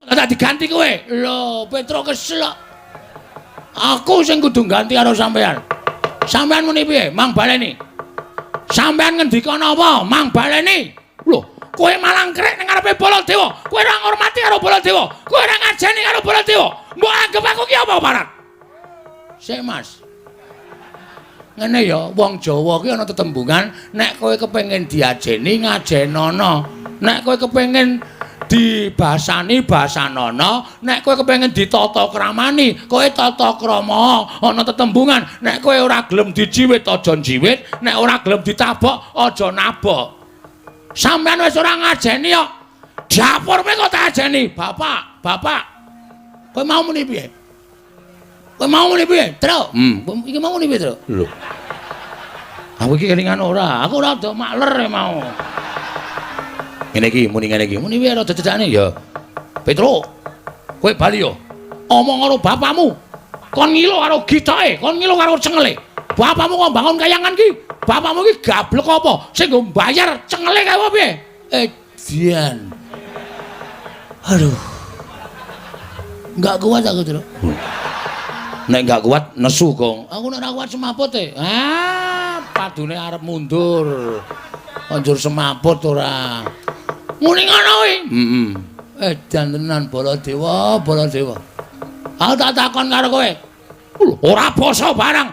Tak diganti kowe. Lho, Petro kesel. Aku sing kudu ganti karo sampean. Sampean muni piye? Mang baleni. Sampean ngendika napa? Mang baleni. Lho, kowe malah ngrek ning ngarepe Baladewa. Kowe ora ngurmati karo Baladewa. Kowe ora ngajeni karo Baladewa. Mbok anggep aku ki apa, Parat? Sik, Mas. Ngene ya, wong Jawa ki ana tetembungan, nek kowe kepengin diajeni ngajenono. Nek kowe kepengin dibasani basanono, nek kowe kepengin ditata kramani, kowe tata krama. Ana tetembungan, nek kowe ora gelem dijiwit aja njiwit, nek ora gelem ditabok aja nabok. Sampeyan wis ora ngajeni kok. Dapurmu kok tak ajeni, Bapak, Bapak. Kowe mau muni piye? Kowe mau muni piye, Tru? Iki mau muni piye, Tru? Lho. Aku iki kelingan ora, aku ora do makler mau. Ngene iki muni ngene iki. Muni piye rada cecakne ya. Petro, kowe bali yo. Omong karo bapakmu. Kon ngilo karo gitoke, kon ngilo karo cengele. Bapakmu kok bangun kayangan ki? Bapakmu ki gablek apa? Sing nggo mbayar cengele kae apa piye? Edian. Aduh. Enggak kuat aku, Tru. Nek enggak kuat nesu, Gong. Aku nek ora kuat semaput e. Ah, padune arep mundur. Anjur semaput ora. Muni ngono kuwi. Heeh. Edan tenan Baladewa, Baladewa. Aku tak takon karo kowe. Lho, ora basa barang.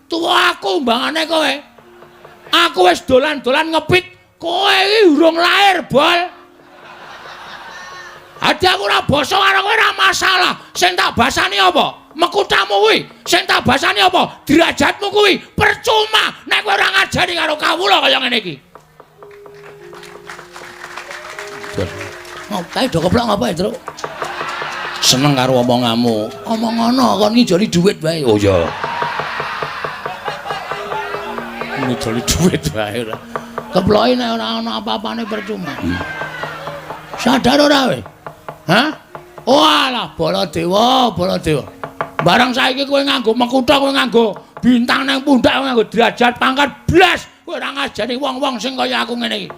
Tuwa aku mbangane kowe. Aku wis dolan-dolan ngepit, kowe iki urung lahir, Bol. Adi aku ora basa karo kowe ora masalah. Sing tak basani apa? Mekutamu kuwi. Sing tak basani apa? Derajatmu kuwi. Percuma nek kowe ora ngajari karo kawula kaya ngene iki. Ngopo do keplok ngapa, Tru? Seneng karo omonganmu. Omong ngono kon ngijoli dhuwit wae. Oh iya. Ngijoli dhuwit wae ora. Keploke nek ora ana apa-apane percuma. Sadar ora kowe? Hah? Oh alah Baladewa, Baladewa. Barang saiki kowe nganggo mekutha, kowe nganggo bintang nang pundak, kowe nganggo derajat pangkat blas, kowe ora ngajari wong-wong sing kaya aku ngene iki.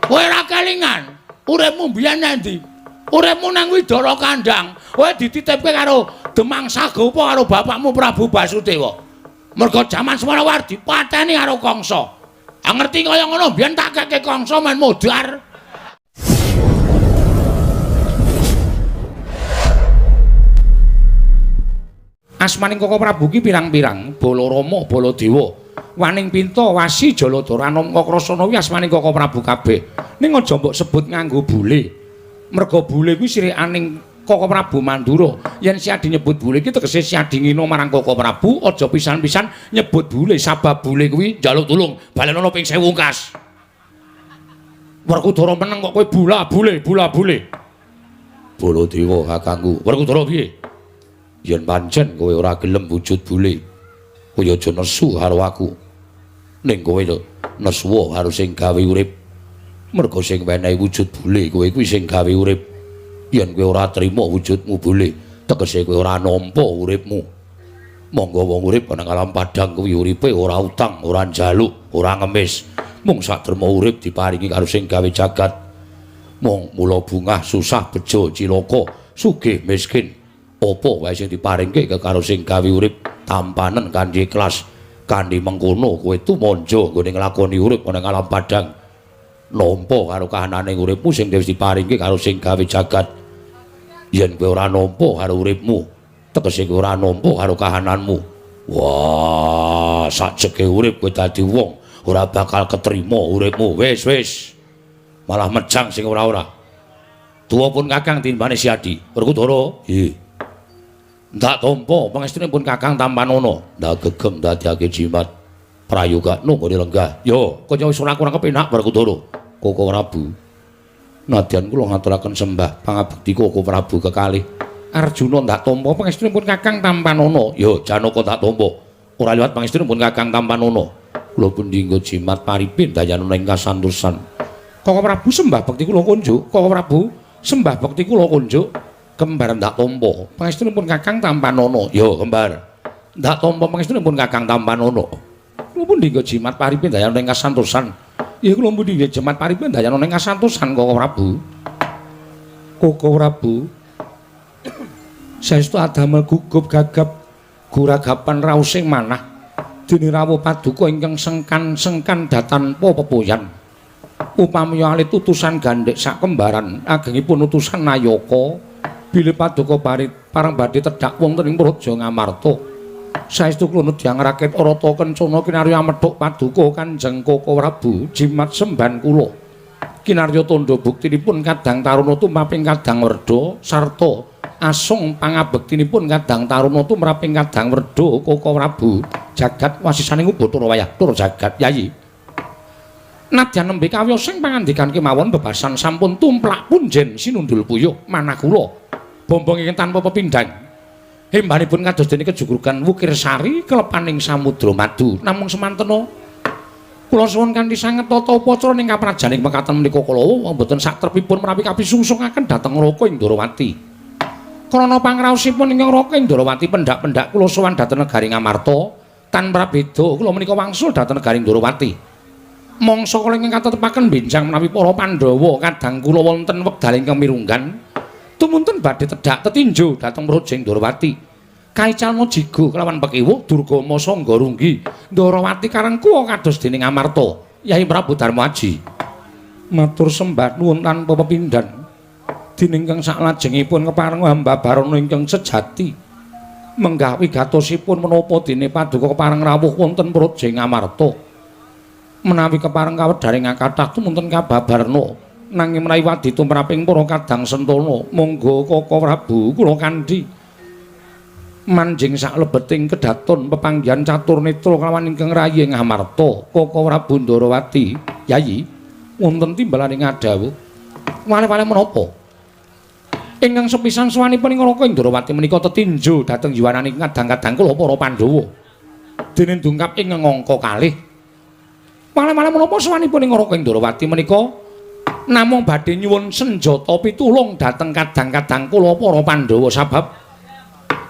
Kowe ora kelingan. Uripmu mbiyen nang ndi? Uripmu nang Widara Kandang. Kowe dititipke karo Demang Sagopa karo bapakmu Prabu Basudewa. Mergo jaman semono war dipateni karo Kangsa. Ah ngerti kaya ngono mbiyen tak keke Kangsa men modar. Asmaning Koko Prabu ki pirang-pirang, Balarama, Baladewa, Waning Pinta, Wasi, Jaladara, Anangka, Krasana kuwi asmaning Koko Prabu kabeh. Ning aja mbok sebut nganggo bule. Merga bule kuwi sirikaning Koko Prabu Mandura. Yen Siadi nyebut bule iki tegese Siadi ngina marang Koko Prabu, aja pisan-pisan nyebut bule sabab bule kuwi njaluk tulung, balenono ping 1000 ungkas. Werkudara meneng kok kowe bula bule, bula bule. Baladewa kakangku, Werkudara piye? Yen pancen kowe ora gelem wujud bule, kowe aja nesu karo aku. Ning kowe nesuwa karo sing gawe urip. Merga sing wenehi wujud bule kowe kuwi sing gawe urip. Yen kowe ora trima wujudmu bule, tegese kowe ora nampa uripmu. Monggo wong urip ana alam padhang kuwi uripe ora utang, ora njaluk, ora ngemis. Mung saderma urip diparingi karo sing gawe jagat. Mung mula bungah, susah, bejo, cilaka, sugih, miskin. Apa wae sing diparingke karo sing gawe urip tampanen kanthi ikhlas, kanthi mengkono kowe tumanja nggone nglakoni urip ana alam padhang. Nampa karo kahanane uripmu sing wis diparingke karo sing gawe jagat. Yen kowe ora nampa karo uripmu, tegese kowe ora nampa karo kahananmu. Wah, sajeke urip kowe dadi wong ora bakal ketrima uripmu. Wis, wis. Malah mejang sing ora-ora. Tuwa pun Kakang timbane Siadi. Werkudara, nggih. Ndak tampa pangestunipun Kakang Tampanana. Ndak gegem ndadekake jimat prayoga nggone lenggah. Yo, kaya wis ora kurang kepenak Werkudara. Koko Prabu. Nadyan kula ngaturaken sembah pangabekti Koko Prabu kekalih. Arjuna ndak tampa pangestunipun Kakang Tampanana. Yo, Janaka ndak tampa. Ora liwat pangestunipun Kakang Tampanana. Kula pun dinggo jimat paripin dayanana ing kasantosan. Koko Prabu sembah bekti kula kunjuk. Koko Prabu sembah bekti kula kunjuk. Kembar ndak tampa pangestunipun Kakang Tampanana. Yo, kembar. Ndak tampa pangestunipun Kakang Tampanana. Kula pun dinggo jimat paripin dayanana ing kasantosan. Ya kula pun dinggo jimat paripin dayanana ing kasantosan Koko Prabu. Koko Prabu. Saestu adamel gugup gagap guragapan raosing manah dene rawuh paduka ingkang sengkan-sengkan datanpa pepoyan. Upami alit utusan gandhek sakembaran agengipun utusan Nayaka bilih paduka pareng badhe tedhak wonten ing Praja Ngamarta. Saestu kula nedyang raket Rata Kencana kinarya amethuk paduka Kanjeng Koko Prabu jimat semban kula. Kinarya tandha buktinipun kadang taruna tumraping kadang werda sarta asung pangabektinipun kadang taruna tumraping kadang werda Koko Prabu jagat wasisaning Ubathara wayah tur jagat Yayi. Nadyan nembe kawiyosing pangandikan kemawon bebasan sampun tumplak punjen sinundul puyuh manah kula bombong ingkang tanpa pepindhan. Hembanipun kados dene kejugrugan Wukir Sari kelepaning samudra madu. Namung semantena kula suwun kanthi sanget tata upacara ing kaprajaning mekaten menika kala wau mboten satrepipun menawi kapisungsungaken dhateng Raka ing Ndorowati. Krana pangraosipun ingkang Raka ing Ndorowati pendak-pendak kula sowan dhateng negari Ngamarta tanpa beda kula menika wangsul dhateng negari Ndorowati. Mangsa kala ingkang katetepaken benjang menawi para Pandhawa kadang kula wonten wekdal ingkang mirunggan tumunten badhe tedhak tetinju dhateng Praja Ndorowati. Kaicalna jigo kelawan pekiwuh Durgama Sangga Runggi Ndorowati karengkuwa kados dening Amarta Yai Prabu Darma Aji. Matur sembah nuwun tanpa pepindhan dening ingkang saklajengipun kepareng hamba barana ingkang sejati menggah wigatosipun menapa dene paduka kepareng rawuh wonten Praja Ngamarta. Menawi kepareng kawedharing kathah tumunten kababarna nanging menawi wadi tumraping para kadang sentana monggo Koko Prabu kula kandhi manjing saklebeting kedaton pepanggihan catur netra kelawan ingkang rayi ing Amarta Koko Prabu Ndorowati. Yayi wonten timbalaning ngadhawuh wale-wale menapa ingkang sepisan sowanipun ing Raka Ndorowati menika tetinju dhateng yuwananing kadang-kadang kula para Pandhawa dene dungkap ing angka kalih. Wale-wale menapa sowanipun ing Raka Ndorowati menika namung badhe nyuwun senjata pitulung dhateng kadang-kadang kula para Pandhawa sabab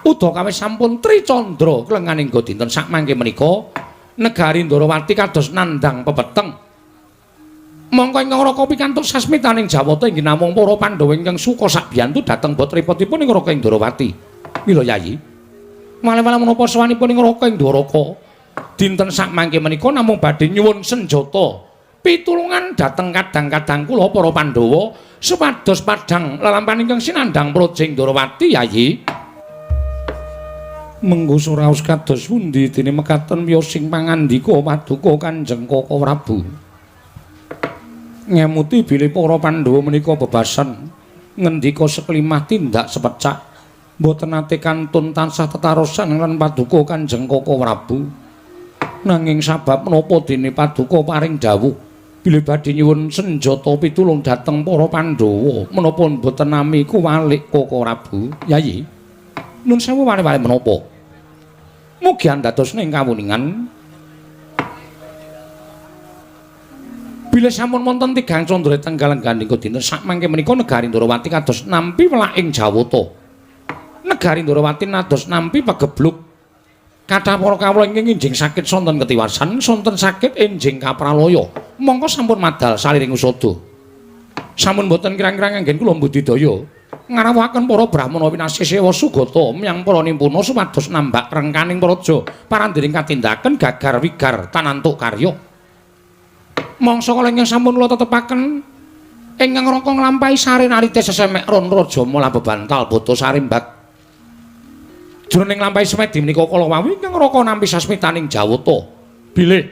udakawis sampun tricandra klenganing dinten sakmangke menika negari Ndorowati kados nandhang pepeteng. Mongko ingkang Raka pikantuk sasmitaning Jawata inggih namung para Pandhawa ingkang suka sabiyantu dhateng botripotipun ing Raka Ndorowati. Mila Yayi, wale-wale menapa sowanipun ing Raka ing Dwaraka dinten sakmangke menika namung badhe nyuwun senjata pitulungan dhateng kadang-kadang kula para Pandhawa supados padhang lelampahan ingkang sinandhang Praja Ndorowati. Yayi, mengko suraos kados pundi dene mekaten wiyosing pangandika paduka Kanjeng Koko Prabu ngemuti bilih para Pandhawa menika bebasan ngendika sekelimah tindak sepecak mboten nate kantun tansah tetarosan lan paduka Kanjeng Koko Prabu. Nanging sabab menapa dene paduka paring dawuh bilih badhe nyuwun senjata pitulung dhateng para Pandhawa menapa mboten nami kuwalik Koko Prabu? Yayi, nun sewu wale-wale menapa mugi andadosna ing kawuningan bilih sampun wonten tigang candra tenggal gandika dinten sakmangke menika negari Ndorowati kados nampi welaking Jawata. Negari Ndorowati nados nampi pagebluk kathah para kawula ingkang enjing sakit sonten ketiwasan sonten sakit enjing kapralaya. Mongko sampun madal saliring usada. Sampun boten kirang-kirang anggen kula mbudidaya ngarawuhaken para brahmana winasih sewa sugata miyang para nimpuna supados nambak rengkaning praja parandiring katindaken gagar wigar tanantuk karya. Mangsa kala ingkang sampun kula tetepaken ingkang raka nglampahi sare narite sesemek ron raja mula bebantal bata sarimbak. Jroning nglampahi semedi menika kala wau ingkang raka nampi sasmitaning Jawata bilih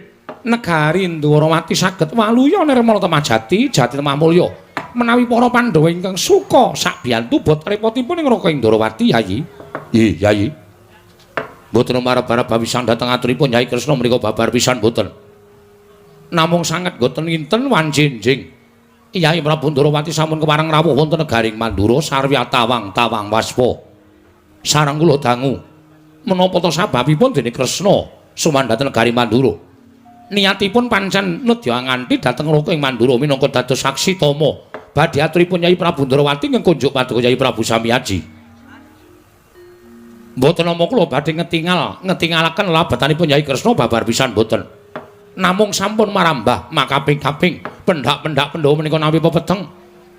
negari Ndwarawati saged waluya nirmala temah jati jati temah mulya menawi para Pandhawa ingkang suka sabiyantu bot repotipun ing Raka Ndorowati. Yayi, nggih Yayi, mboten marep-arep bawisan dhateng aturipun Yai Kresna menika babar pisan mboten. Namung sanget mboten nginten wanci enjing Yai Prabu Ndorowati sampun kepareng rawuh wonten negaring Mandura sarwi atawang tawang waspa. Sareng kula dangu menapa ta sababipun dene Kresna sowan dhateng negari Mandura? Niatipun pancen nedya nganti dhateng Raka ing Mandura minangka dados saksi tama badhe aturipun Yai Prabu Ndorowati ingkang kunjuk paduka Yai Prabu Samiaji. Mboten nampa kula badhe ngetingalaken labetanipun Yai Kresna babar pisan mboten. Namung sampun marambah makaping-kaping pendak-pendak Pandhawa menika nampi pepeteng.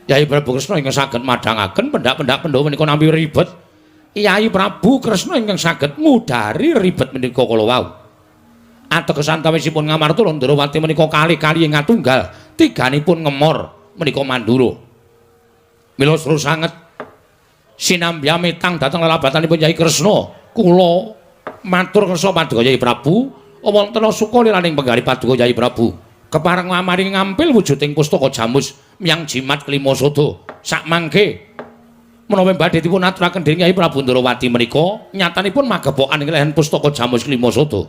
Yai Prabu Kresna ingkang saged madhangaken pendak-pendak Pandhawa menika nampi ribet. Yai Prabu Kresna ingkang saged ngudari ribet menika kala wau. Ateges antawisipun Ngamarta lan Ndrawati menika kalih-kalih ing atunggal, tiganipun ngemor menika Mandura. Mila seru sanget sinambi amitang dhateng lelabatanipun Yai Kresna. Kula matur kersa paduka Yai Prabu, wonten suka liraning penggalih paduka Yai Prabu. Kepareng ngamaring ngampil wujuding pustaka jamus miyang jimat kelima sada. Sakmangke menawi badhe dipun aturaken dening Yai Prabu Ndrawati menika nyatanipun magepokan ing lehen pustaka jamus kelima sada.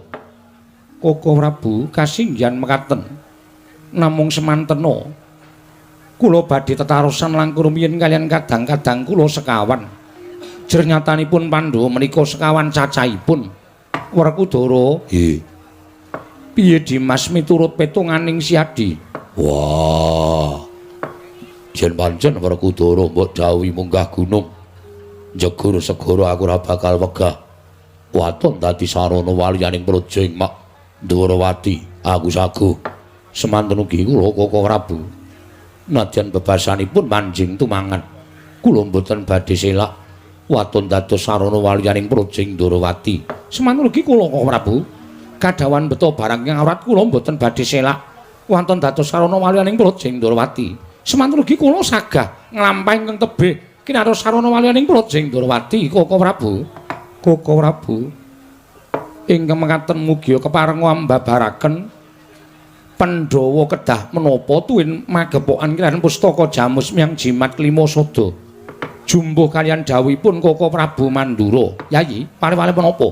Koko Prabu kasinggihan mekaten. Namung semantena kula badhe tetarosan langkung rumiyin kaliyan kadang-kadang kula sekawan. Jer nyatanipun Pandhawa menika sekawan cacahipun. Werkudara, nggih. Piye Dimas miturut petunganing Siadi? Wah. Yen pancen Werkudara mbok dawuhi munggah gunung, njegur segara aku ora bakal wegah. Waton dadi sarana waliyaning praja ing Mak Ndwarawati, aku saguh. Semanten ugi kula Koko Prabu. Nadyan bebasanipun manjing tumangan, kula mboten badhe selak waton dados sarana waliyaning praja ing Ndwarawati. Semanten ugi kula Koko Prabu. Kadhawan beto barang ing awrat kula mboten badhe selak wonten dados sarana waliyaning praja ing Ndwarawati. Semanten ugi kula sagah nglampahi ingkang tebih kinaros sarana waliyaning praja ing Ndwarawati Koko Prabu. Koko Prabu ingkang mekaten mugia kepareng ambabaraken Pandhawa kedah menapa tuwin magepokan kaliyan pustaka jamus miyang jimat kelima sada. Jumbuh kaliyan dawuhipun Koko Prabu Mandura. Yayi, pale-pale menapa?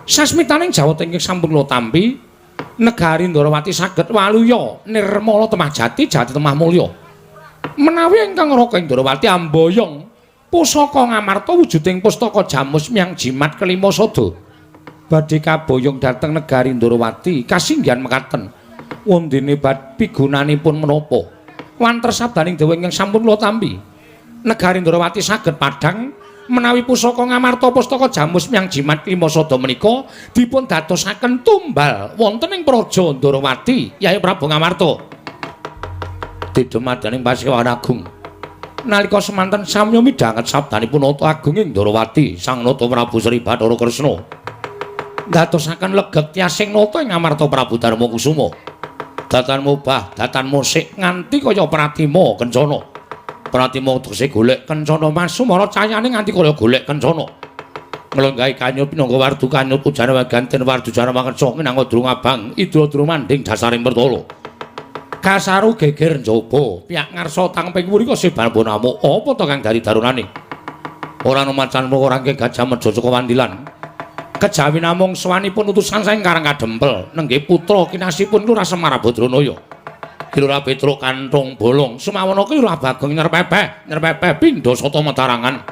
Sasmitaning jawata ingkang sampun kula tampi, negari Ndrawati saged waluya nirmala temah jati jati temah mulya. Menawi ingkang raka ing Ndrawati amboyong pusaka Ngamarta wujuding pustaka jamus miyang jimat kelima sada. Badhe kaboyong dhateng negari Ndrawati kasinggihan mekaten. Wondene bad pigunanipun menapa? Wanter sabdaning dewa ingkang sampun kula tampi. Negari Ndrawati saged padhang menawi pusaka Ngamarta pustaka jamus miyang jimat lima sada menika dipun dadosaken tumbal wonten ing praja Ndrawati Yai Prabu Ngamarta. Didumadaning Pasewan Agung. Nalika semanten samya midhanget sabdanipun Nata Agung ing Ndrawati Sang Nata Prabu Sri Bathara Kresna. Dadosaken legeg tiasing nata ing Ngamarta Prabu Darma Kusuma. Datan mubah, datan musik nganti kaya Pratima kencana. Pratima tegese golek kencana masumara cayane nganti kaya golek kencana. Nglonggahi kanyut pinangka wardu kanyut ujana waganten wardu jana mangerca minangka drung abang idra drumanding dasaring pertala. Kasaru geger njaba, piyak ngarsa tangping wurika sebar namuk apa to kang dari darunane. Ora ana macan ora gajah meja saka wandilan. Kejawi namung sowanipun utusan saking Karang Kadempel nenggih putra kinasipun Lurah Semar Badranaya. Ki Lurah Petruk kanthong bolong sumawana ki Lurah Bagong nyerpepeh nyerpepeh pindha sata metarangan.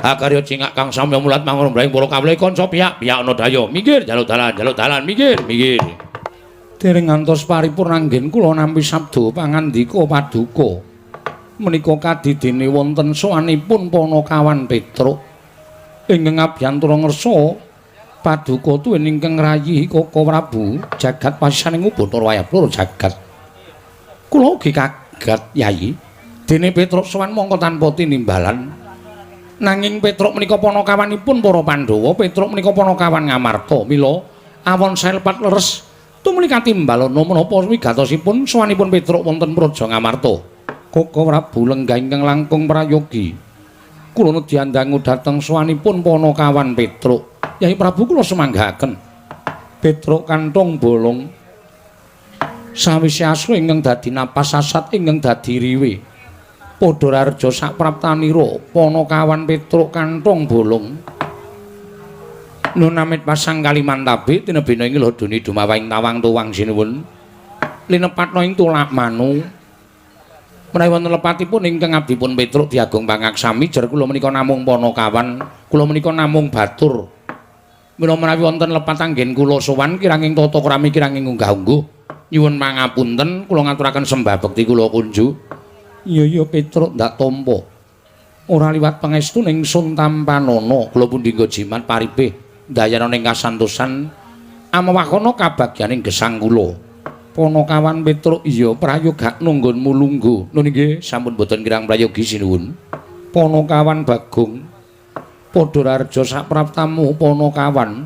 Akarya cingak kang samya mulat mangun mbrahing para kawula kanca piyak piyak ana daya minggir jaluk dalan jaluk dalan minggir minggir. Dereng ngantos paripurna anggen kula nampi sabda pangandika paduka. Menika kadidene wonten sowanipun Panakawan Petruk ingkang abiyantara ngersa paduka tuwin ingkang ngrayihi Koko Prabu jagat pasisaning Bathara Wayah Blora jagat. Kula ugi kaget Yayi dene Petruk sowan mongko tanpa tinimbalan. Nanging Petruk menika panakawanipun para Pandhawa, Petruk menika panakawan Ngamarta. Mila awon saelepat leres tumuli katimbalana menapa wigatosipun sowanipun Petruk wonten praja Ngamarta. Koko Prabu lenggah ingkang langkung prayogi. Kula nedhi dhateng sowanipun panakawan Petruk. Yai Prabu kula semanggaken. Petruk kanthong bolong sawise asu ingkang dadi napas sasat ingkang dadi riwe. Padha rareja sapraptanira panakawan Petruk kanthong bolong. Nun amit pasang Kalimantabe tinebina ing lodoni dumawahing tawang tuwang sinuwun. Linepatna ing tulak manu. Menawi wonten lepatipun ingkang abdipun Petruk diagung pangaksami jer kula menika namung panakawan, kula menika namung batur. Mila menawi wonten lepat anggen kula sowan kiranging tata krami kiranging unggah-ungguh nyuwun pangapunten kula ngaturaken sembah bekti kula kunju. Iya iya Petruk ndak tampa. Ora liwat pangestu ning sun tampanana kula pundi nggo jimat paripih ndayana ning kasantosan amewakana kabagyaning gesang kula. Panakawan Petruk iya prayogakno nggonmu lungguh. Nun inggih sampun boten kirang prayogi sinuwun. Panakawan Bagong Padha raharja sapraptamu Panakawan.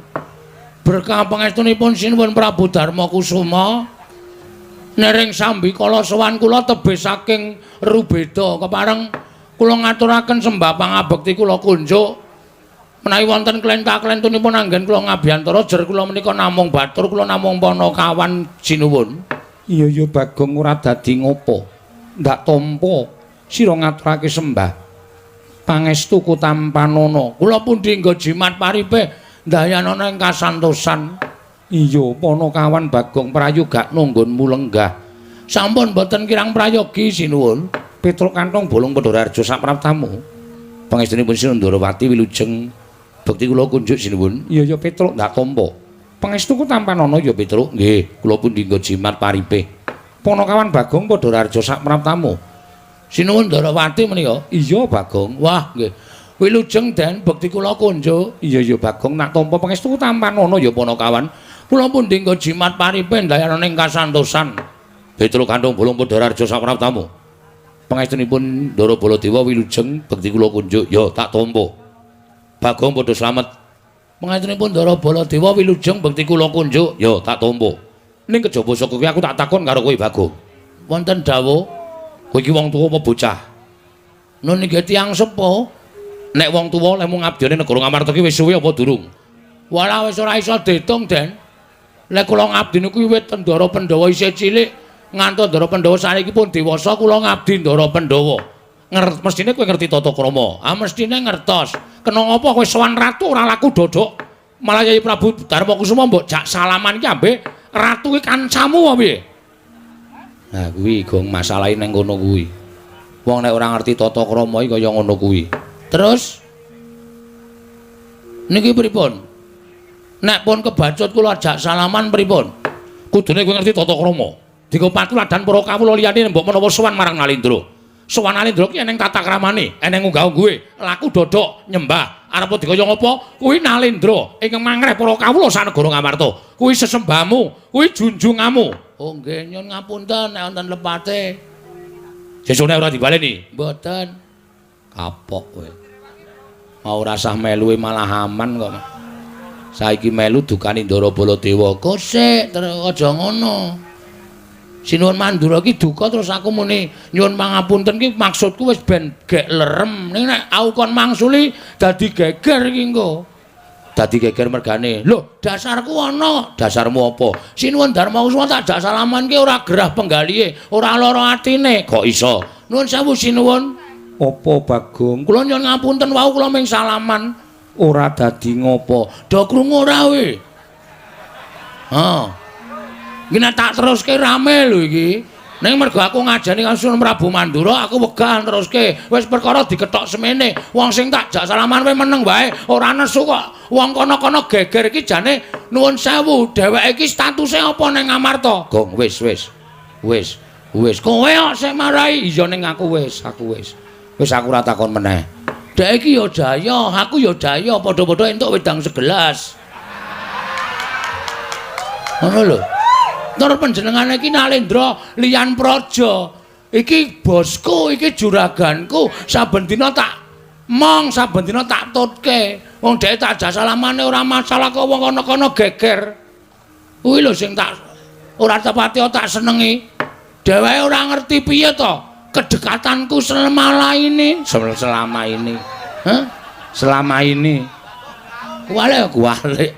Berkah pangestunipun Sinuwun Prabu Darma Kusuma nering sambikala sowan kula tebih saking Rubeda kepareng kula ngaturaken sembah pangabekti kula kunjuk. Menawi wonten klenta-klentunipun anggen kula ngabiyantara jer kula menika namung batur kula namung Panakawan sinuwun. Iya ya Bagong ora dadi ngopo. Ndak tampa sira ngaturake sembah pangestu kutampanana. Kula pundi nggo jimat paripe ndayanana ing kasantosan. Iya Panakawan Bagong prayoga nunggonmu lenggah. Sampun boten kirang prayogi sinuwun. Petruk kantong bolong Padha raharja sapraptamu. Pangestunipun Sinuwun Ndorowati wilujeng bekti kula kunjuk sinuwun. Iya ya Petruk ndak tampa. Pangestu kutampanana ya Petruk. Nggih, kula pundi nggo jimat paripe. Panakawan Bagong padha raharja sapraptamu. Sinuwun Ndorowati menika. Iya Bagong. Wah nggih. Wilujeng den bekti kula kunjuk. Iya ya Bagong nak tampa pangestu tampanana ya Panakawan. Kula pundi nggo jimat paripe ndayanana ing kasantosan. Petruk kantong bolong padha raharja sapraptamu. Pangestunipun Ndara Baladewa wilujeng bekti kula kunjuk. Ya tak tampa. Bagong padha slamet. Pangestunipun Ndara Baladewa wilujeng bekti kula kunjuk. Ya tak tampa. Ning kejaba saka kuwi aku tak takon karo kowe Bagong. Wonten dawuh, kowe iki wong tuwa apa bocah? Nun nggih tiyang sepuh. Nek wong tuwa lemu ngabdiane negara Ngamarta ki wis suwe apa durung? Walah wis ora iso diitung, Den. Lek kula ngabdi niku wiwit Ndara Pandhawa isih cilik ngantos Ndara Pandhawa saniki pun dewasa kula ngabdi Ndara Pandhawa. Mestine kowe ngerti tata krama. Ah mestine ngertos. Kena ngapa kowe sowan ratu ora laku dodok. Malah Yai Prabu Darma Kusuma mbok jak salaman ki ambek ratu ki kancamu apa piye? Nah kuwi gong masalahe nang kono kuwi. Wong nek ora ngerti tata krama iki kaya ngono kuwi. Terus niki pripun? Nek pun kebacut kula ajak salaman pripun? Kudune kowe ngerti tata krama. Dienggo patuladan para kawula liyane mbok menawa sowan marang Nalendra. Sowan Nalendra ki eneng tata kramane, eneng unggah-ungguhe, laku dodok nyembah. Arep dikaya ngapa? Kuwi Nalendra ingkang mangreh para kawula sanegara Ngamarta. Kuwi sesembahmu, kuwi junjunganmu. Oh nggih nyun ngapunten nek wonten lepate. Sesune ora dibaleni? Mboten. Kapok kowe. Mau rasah melu malah aman kok. Saiki melu dukani Ndara Baladewa. Kosek terus aja ngono. Sinuwun Mandura ki duka terus aku muni nyuwun pangapunten ki maksudku wis ben gek lerem. Ning nek aku kon mangsuli dadi geger iki engko. Dadi geger mergane. Lho, dasarku ana. Dasarmu apa? Sinuwun Darma Kusuma tak jak salaman ki ora gerah penggalihe, ora lara atine. Kok iso? Nuwun sewu sinuwun. Apa Bagong? Kula nyuwun ngapunten wau kula ming salaman. Ora dadi ngopo. Do krungu ora kowe? Ha. Iki nek tak teruske rame lho iki. Ning mergo aku ngajani karo Sunan Prabu Mandura, aku wegah teruske. Wis perkara dikethok semene. Wong sing tak jak salaman kowe meneng wae, ora nesu kok. Wong kono-kono geger iki jane nuwun sewu, dheweke iki statuse apa ning Ngamarta? Gong wis wis. Wis, wis. Kowe kok sing marai? Iya ning aku wis, aku wis. Wis aku ora takon meneh. Dhek iki ya jaya, aku ya jaya, padha-padha entuk wedang segelas. Ngono lho. Tur panjenengane iki Nalendra liyan praja. Iki bosku, iki juraganku, saben dina tak mong, saben dina tak tutke. Wong dhek tak jak salamane ora masalah kok wong kono-kono geger. Kuwi lho sing tak ora tepati tak senengi. Dheweke ora ngerti piye to kedekatanku selama ini. Selama ini. Hah? Selama ini. Kuwalik kuwalik.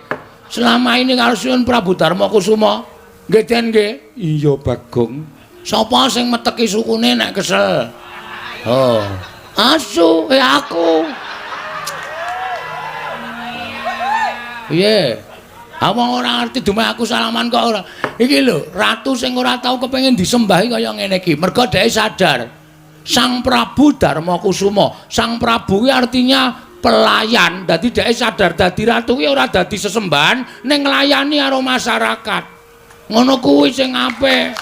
Selama ini karo Sunan Prabu Darma Kusuma. Nggih Den nggih. Iya Bagong. Sapa sing meteki sukune nek kesel? Oh. Asu, aku. Piye? Wong ora ngerti dumeh aku salaman kok ora. Iki lho, ratu sing ora tau kepengin disembahi kaya ngene iki. Mergo dhek sadar. Sang Prabu Darma Kusuma, Sang Prabu kuwi artinya pelayan. Dadi dhek sadar dadi ratu kuwi ora dadi sesembahan ning nglayani karo masyarakat. Ngono kuwi sing apik.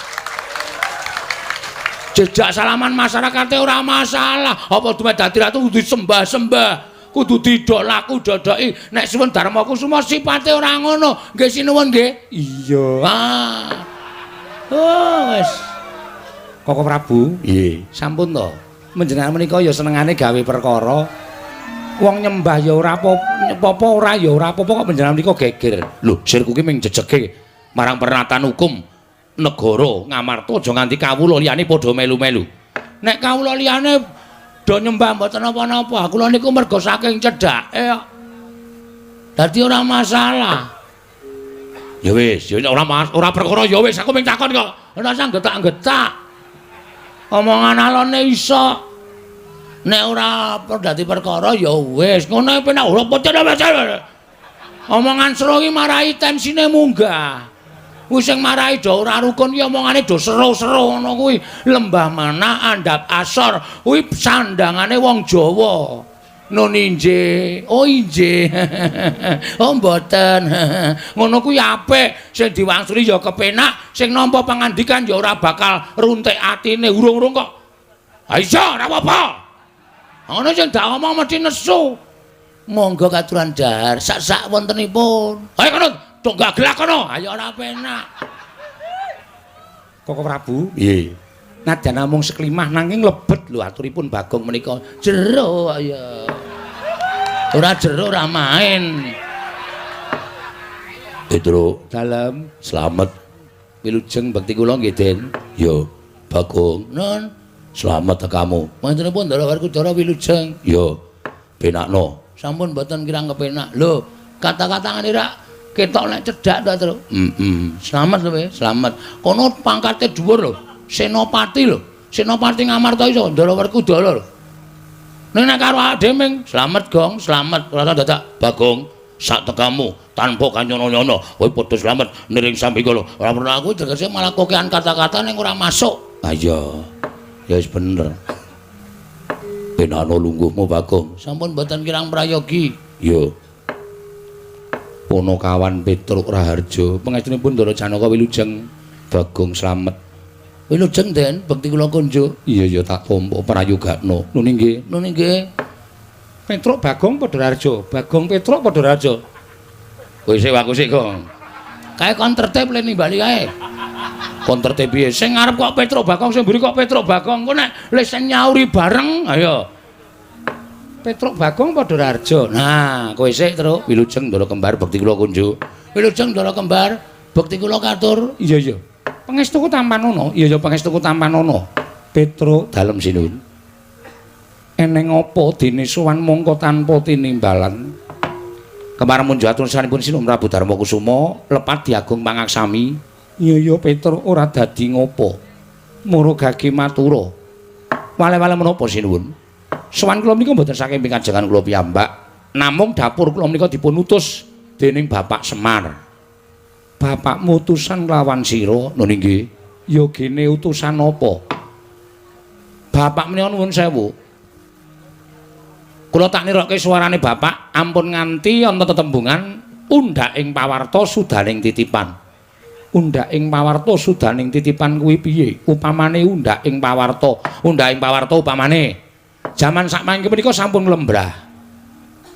Jejak salaman masyarakate ora masalah. Apa dumeh dadi ratu kudu disembah-sembah, kudu didok laku dodoki. Nek Sunan Darma Kusuma sipate ora ngono. Nggih sinuwun nggih. Iya. Ah. Oh wis. Koko Prabu. Nggih. Sampun to. Menjenengan menika ya senengane gawe perkara. Wong nyembah ya ora apa-apa, ora ya ora apa-apa kok panjenengan menika geger. Lho, sirku ki ming jejege marang pernatan hukum negara Ngamarta aja nganti kawula liyane padha melu-melu. Nek kawula liyane do nyembah mboten napa-napa, kula niku mergo saking cedhake kok. Dadi ora masalah. Ya wis, ya ora ora perkara ya wis, aku ming takon kok. Ora usah getak-getak. Omongan alone iso. Nek ora dadi perkara ya wis, ngono penak ora pocen. Omongan seru iki marai tensine munggah. Kuwi sing marai do ora rukun ki omongane do seru-seru ngono kuwi. Lembah mana andhap asor kuwi sandangane wong Jawa. Nun injih, oh injih. Oh mboten. Ngono kuwi apik, sing diwangsuli ya kepenak, sing nampa pangandikan ya ora bakal runtik atine urung-urung kok. Ha iya, ora apa-apa. Ngono sing dak omong mesti nesu. Monggo katuran dahar sak-sak wontenipun. Ayo kono, tok gaglak kono. Ayo ora penak. Koko Prabu, nggih. Nadyan namung seklimah nanging lebet lho aturipun Bagong menika. Jero ya. Ora jero ora main. Petro, dalem slamet. Wilujeng bekti kula nggih, Den. Yo, Bagong. Nun, slamet tekamu. Mantenipun Ndara Werkudara wilujeng. Yo, penakno. Sampun mboten kirang kepenak. Lho, kata-kata ngene rak ketok nek cedhak ta, Tru. Heeh. Slamet lho, slamet. Kono pangkate dhuwur lho. Senopati lho. Senopati Ngamarta iso Ndara Werkudara lho. Ning nek karo awake dhewe ming slamet, Gong, slamet. Ora dadak Bagong sak tekamu tanpa kanyono-nyono. Kowe padha slamet niring sambika lho. Ora perlu aku tegese malah kokean kata-kata ning ora masuk. Ha iya. Ya wis bener. Penakno lungguhmu Bagong. Sampun mboten kirang prayogi. Iya. Ponokawan Petruk Raharja, pangestunipun Ndara Janaka wilujeng. Bagong slamet. Wilujeng Den, bekti kula kunjuk. Iya ya tak tampa prayogakno. Nun inggih, nun inggih. Petruk Bagong padha Raharja, Bagong Petruk padha Raharja. Kowe sik aku sik, Gong. Kae kon tertib le nimbali kae. Kon tertib piye? Sing ngarep kok Petruk Bagong, sing mburi kok Petruk Bagong. Engko nek le sing nyauri bareng, ayo. Petruk Bagong padha Raharja. Nah, kowe sik, Truk. Wilujeng Ndara Kembar bekti kula kunjuk. Wilujeng Ndara Kembar bekti kula katur. Iya iya. Pangestuku tampanono. Iya ya pangestuku tampanono. Petruk dalem sinuwun. Eneng apa dene sowan mongko tanpa tinimbalan? Kemar munjuk atur sanipun Sinuwun Prabu Darma Kusuma lepat diagung pangaksami. Iya ya Petruk ora dadi ngopo. Mura gage matura. Wale-wale menapa sinuwun? Sowan kula menika mboten saking pikajengan kula piyambak, namung dapur kula menika dipun utus dening Bapak Semar. Bapakmu utusan lawan sira, nun inggih. Ya gene utusan apa? Bapak menika nuwun sewu. Kula tak nirokke suarane bapak, ampun nganti ana tetembungan undhak ing pawarta sudaning titipan. Undhak ing pawarta sudaning titipan kuwi piye? Upamane undhak ing pawarta, undhak ing pawarta upamane jaman sakmangke menika sampun lembrah.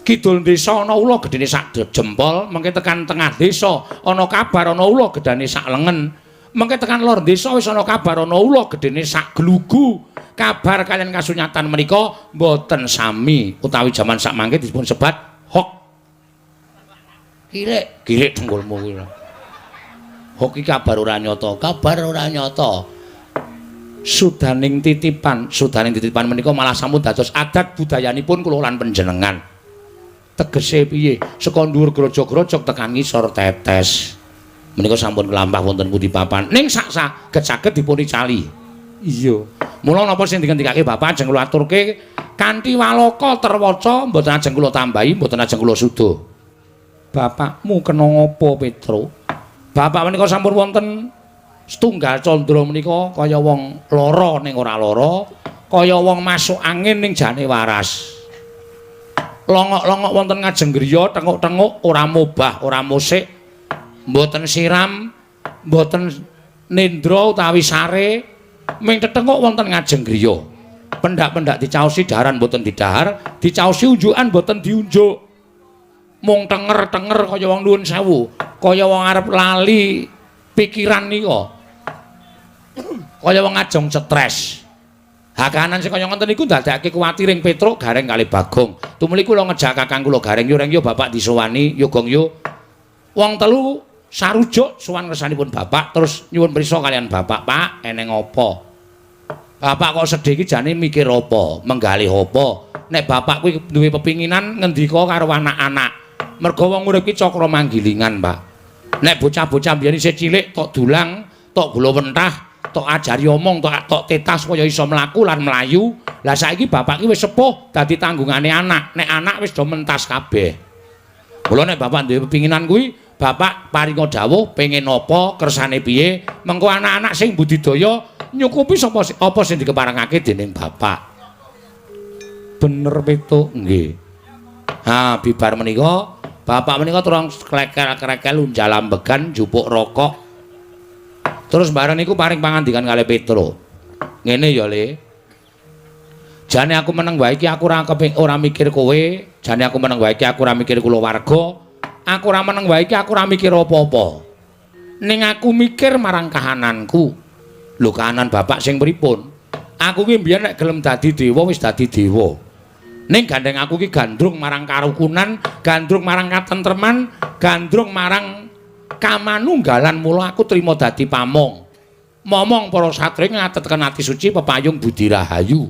Kidul desa ana ula gedene sak jempol, mengke tekan tengah desa ana kabar ana ula gedane sak lengen. Mengke tekan lor desa wis ana kabar ana ula gedene sak glugu. Kabar kalian kasunyatan menika mboten sami utawi jaman sakmangke dipun sebat hok. Kirik, kirik dengkulmu kuwi. Hok iki kabar ora nyata, kabar ora nyata. Sudaning titipan, sudaning titipan menika malah sampun dados adat budayanipun kula lan panjenengan. Tegese piye? Saka dhuwur grojog-grojog tekan ngisor tetes. Menika sampun kelampah wonten pundi papan. Ning sak saged-saged dipun icali. Iya. Mula napa sing dingendikake Bapak ajeng kula aturke kanthi waloka terwaca mboten ajeng kula tambahi, mboten ajeng kula suda. Bapakmu kena ngapa, Petruk? Bapak menika sampun wonten setunggal candra menika kaya wong lara ning ora lara, kaya wong masuk angin ning jane waras. Longok-longok wonten ngajeng griya, tenguk-tenguk ora mobah, ora musik, mboten siram, mboten nendra utawi sare, ming tetenguk wonten ngajeng griya. Pendak-pendak dicaosi daharan mboten didahar, dicaosi unjukan mboten diunjuk. Mung tenger-tenger kaya wong nuwun sewu, kaya wong arep lali pikiran nika. Kaya wong ajeng stres. Ha kahanan sing kaya ngoten niku ndadekake kuwatiring Petruk Gareng kalih Bagong. Tumuli kula ngejak kakang kula Gareng, yo Reng yo bapak disowani, yo Gong yo. Wong telu sarujuk sowan ngersanipun bapak terus nyuwun prisa kalian bapak, "Pak, eneng apa? Bapak kok sedih iki jane mikir apa? Menggalih apa? Nek bapak kuwi duwe pepinginan ngendika karo anak-anak. Mergo wong urip iki cakra manggilingan, Pak. Nek bocah-bocah mbiyen isih cilik tok dulang, tok gula wentah, tok ajari omong, tok tetah supaya iso mlaku lan mlayu. Lah saiki bapak ki wis sepuh dadi tanggungane anak. Nek anak wis do mentas kabeh. Mula nek bapak duwe pepinginan kuwi, bapak paringa dawuh pengen apa, kersane piye, mengko anak-anak sing budidaya nyukupi sapa apa sing dikeparengake dening bapak." Bener Petuk, nggih. Ha, bibar menika bapak menika turang klekel-klekel unjal ambegan njupuk rokok. Terus bareng niku paring pangandikan kalih Petruk. "Ngene ya, Le. Jane aku meneng wae iki aku ora keping ora mikir kowe, jane aku meneng wae iki aku ora mikir kulawarga, aku ora meneng wae iki aku ora mikir apa-apa. Ning aku mikir marang kahananku." "Lho, kahanan bapak sing pripun?" "Aku ki mbiyen nek gelem dadi dewa wis dadi dewa. Ning gandeng aku ki gandrung marang karukunan, gandrung marang katentreman, gandrung marang kamanunggalan, mula aku trima dadi pamong. Momong para satriya ngatetken ati suci pepayung budi rahayu.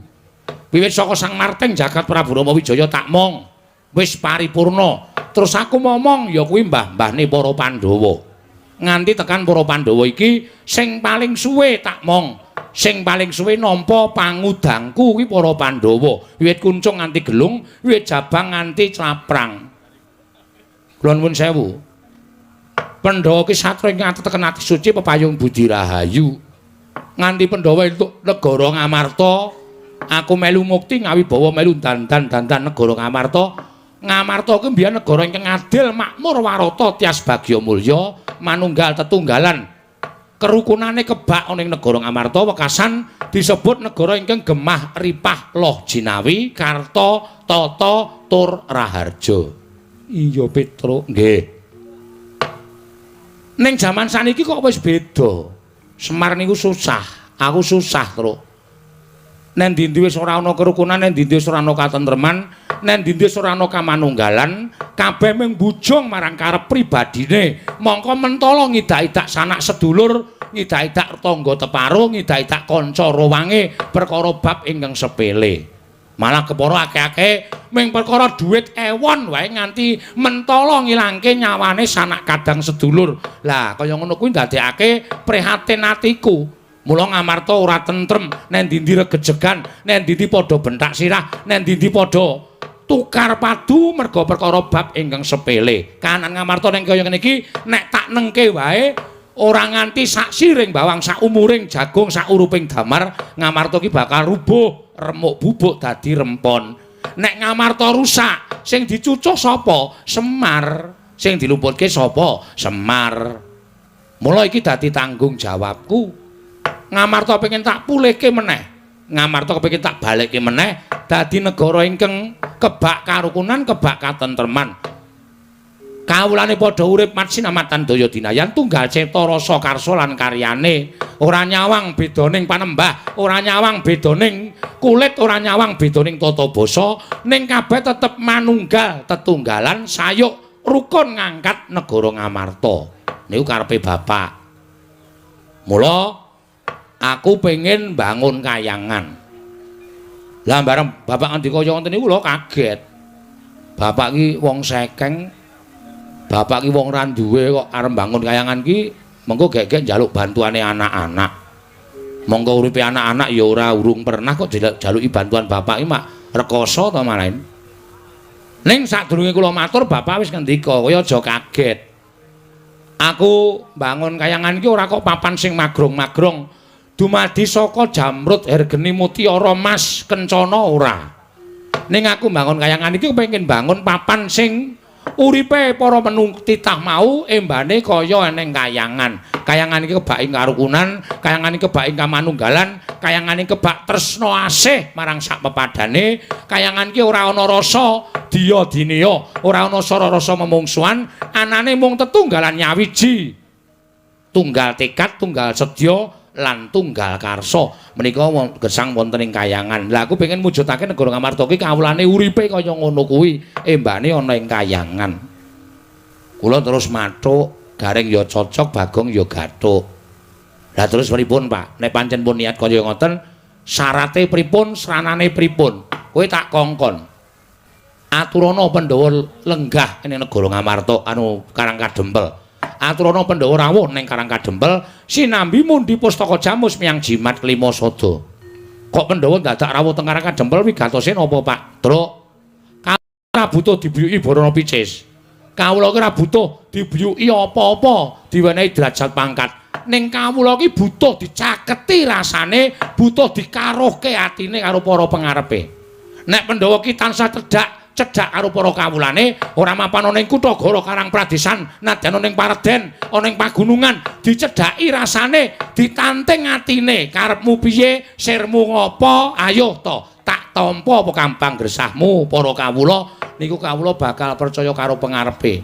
Wiwit saka Sang Marting jagat Prabu Rama Wijaya tak mong. Wis paripurna. Terus aku momong ya kuwi mbah-mbahne para Pandhawa. Nganti tekan para Pandhawa iki sing paling suwe tak mong. Sing paling suwe nampa pangudangku kuwi para Pandhawa. Wiwit kuncung nganti gelung, wiwit jabang nganti claprang. Kula nuwun sewu. Pandhawa ki satria ing ngateteken ati suci pepayung budi rahayu. Nganti Pandhawa entuk negara Ngamarta, aku melu mukti ngawibawa melu dandan-dandan negara Ngamarta. Ngamarta kuwi mbiyen negara ingkang adil, makmur, warata, tias bagya mulya, manunggal tetunggalan. Kerukunane kebak ana ing negara Ngamarta wekasan disebut negara ingkang gemah ripah loh jinawi, karta tata tur raharja." "Iya Petruk, nggih. Ning jaman saniki kok wis beda. Semar niku susah, aku susah, Truk. Nen ndi wis ora ana kerukunan, nen ndi wis ora ana katentreman, nen ndi wis ora ana kamanunggalan, kabeh mung bujung marang karep pribadine. Mongko mentala ngidak-idak sanak sedulur, ngidak-idak tangga teparo, ngidak-idak kanca rowange perkara bab ingkang sepele. Malah kepara akeh-akeh mung perkara dhuwit ewon wae nganti mentala ngilangke nyawane sanak kadang sedulur. Lah kaya ngono kuwi ndadekake prihatin atiku. Mula Ngamarta ora tentrem, nen ndi regejegan, nen ndi padha bentak sirah, nen ndi padha tukar padu merga perkara bab ingkang sepele. Kahanan Ngamarta ning kaya ngene iki nek tak nengke wae ora nganti sak siring bawang, sak umuring jagung, sak uruping damar, Ngamarta ki bakal rubuh, remuk bubuk dadi rempon. Nek Ngamarta rusak, sing dicucuh sapa? Semar. Sing dilumputke sapa? Semar. Mula iki dadi tanggung jawabku. Ngamarta pengen tak pulihke meneh. Ngamarta kepengin tak balekke meneh dadi negara ingkang kebak karukunan, kebak katentreman. Kawulane padha urip matsinamatan daya dinayan tunggal cipta rasa karsa lan karyane. Ora nyawang bedaning panembah, ora nyawang bedaning kulit, ora nyawang bedaning tata basa, ning kabeh tetep manunggal tetunggalan sayuk rukun ngangkat negara Ngamarta. Niku karepe bapak. Mula aku pengen bangun kayangan." Lah bareng bapak ngendika kaya ngoten niku kula kaget. Bapak ki wong sekeng, bapak ki wong ra duwe kok arep bangun kayangan ki mengko gek-gek njaluk bantuane anak-anak. Monggo uripe anak-anak ya ora urung pernah kok jaluki bantuan bapak ki mak rekoso to malahin. Ning sadurunge kula matur bapak wis ngendika, "Kowe aja kaget. Aku bangun kayangan iki ora kok papan sing magrong-magrong. Dumadi saka jamrut, hergeni, mutiara, mas, kencana ora. Ning aku bangun kayangan iki kepengin bangun papan sing uripe para menung titah mau embane kaya eneng kayangan. Kayangan iki kebak ing karukunan, kayangan iki kebak ing kamanunggalan, kayangan iki kebak tresna asih marang sak pepadane, kayangan iki ora ana rasa diya dineya, ora ana sara rasa memungsuhan, anane mung tetunggalan nyawiji. Tunggal tekad, tunggal sedya lan tunggal karsa. Menika gesang wonten ing kayangan. Lah aku pengen mujudake negara Ngamarta ki kawulane uripe kaya ngono kuwi, embane ana ing kayangan. Kula terus mathuk, Gareng ya cocok, Bagong ya gathuk. Lah terus pripun, Pak? Nek pancen pun niat kaya ngoten, syarate pripun, sranane pripun? Kowe tak kongkon. Aturana Pandhawa lenggah ning negara Ngamarta anu Karang Kadempel. Aturana Pandhawa rawuh ning Karang Kadempel sinambi mundi pustaka jamus miyang jimat kelima sada. Kok Pandhawa dadak rawuh teng Karang Kadempel wigatose napa, Pak? Truk. Ora butuh dibiyuki Barana Picis. Kawula ki ora butuh dibiyuki apa-apa, diwenehi derajat pangkat. Ning kawula ki butuh dicaketi rasane, butuh dikaruhke atine karo para pengarepe. Nek Pandhawa ki tansah cedhak karo para kawulane, ora mapan ana ing kutha Goro Karang Pradesan, nadyan ana ing pareden, ana ing pagunungan, dicedhaki rasane, ditanting atine, karepmu piye, sirmu ngopo, ayo to, tak tampa apa kambang gresahmu para kawula, niku kawula bakal percaya karo pengarepe.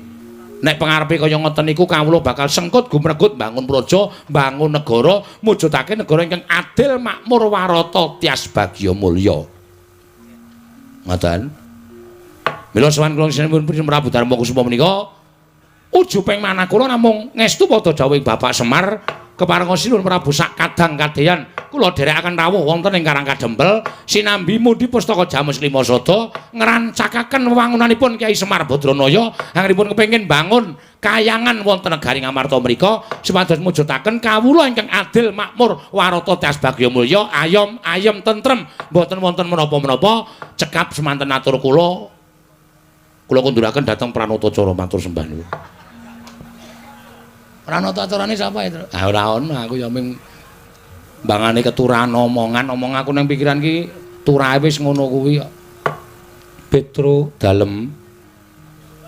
Nek pengarepe kaya ngoten niku kawula bakal sengkut gumregut bangun praja, bangun negara, mujudake negara ingkang adil, makmur, warata, tias bagya mulya. Ngoten. Mila sowan kula sinipun Prabu Darma Kusuma menika ujuping manah kula namung ngestu padha dawuhing Bapak Semar keparenga sinuwun Prabu sak kadang kadeyan kula dherekaken rawuh wonten ing Karang Kadempel sinambi mundi pustaka Jamus Lima Sada ngrancakaken wewangunanipun Kyai Semar Badranaya anggenipun kepengin bangun kayangan wonten negari Ngamarta mriku supados mujudaken kawula ingkang adil makmur warata tias bagya mulya ayom ayem tentrem mboten wonten menapa-menapa. Cekap semanten atur kula, kula kunduraken dhateng Pranatacara matur sembah nuwun. Pranatacarane sapa itu? Ah ora ono, aku ya ming mbangane keturahan omongan, omong aku nang pikiran ki turahe wis ngono kuwi kok. Petro dalem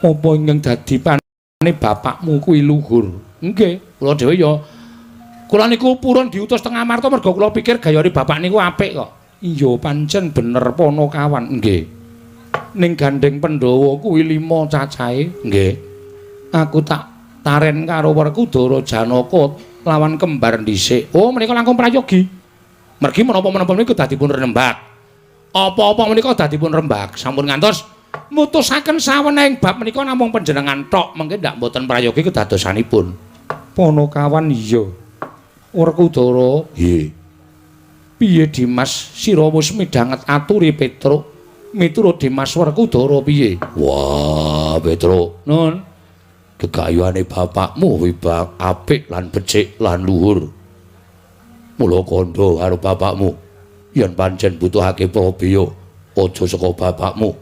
apa ingkang dadi pane bapakmu kuwi luhur? Nggih, kula dhewe ya kula niku purun diutus teng Amarta mergo kula pikir gayane bapak niku apik kok. Iya pancen bener Panakawan. Nggih. Ning gandeng Pandhawa kuwi 5 cacahe. Nggih. Aku tak taren karo Werkudara Janaka lawan kembar dhisik. Oh, menika langkung prayogi. Mergi menapa-menapa menika dadi pun rembag. Apa-apa menika dadi pun rembag. Sampun ngantos mutusaken sawenehing bab menika namung panjenengan tok, mengke ndak mboten prayogi kedadosanipun. Panakawan iya. Werkudara, nggih. Piye Dimas sira wis midhanget aturi Petruk? Miturut Dimas Werkudara piye? Wah, Petruk. Nun. Gegayuhane bapakmu wibak apik lan becik lan luhur. Mula kandha karo bapakmu yen pancen butuhake prabeya aja saka bapakmu.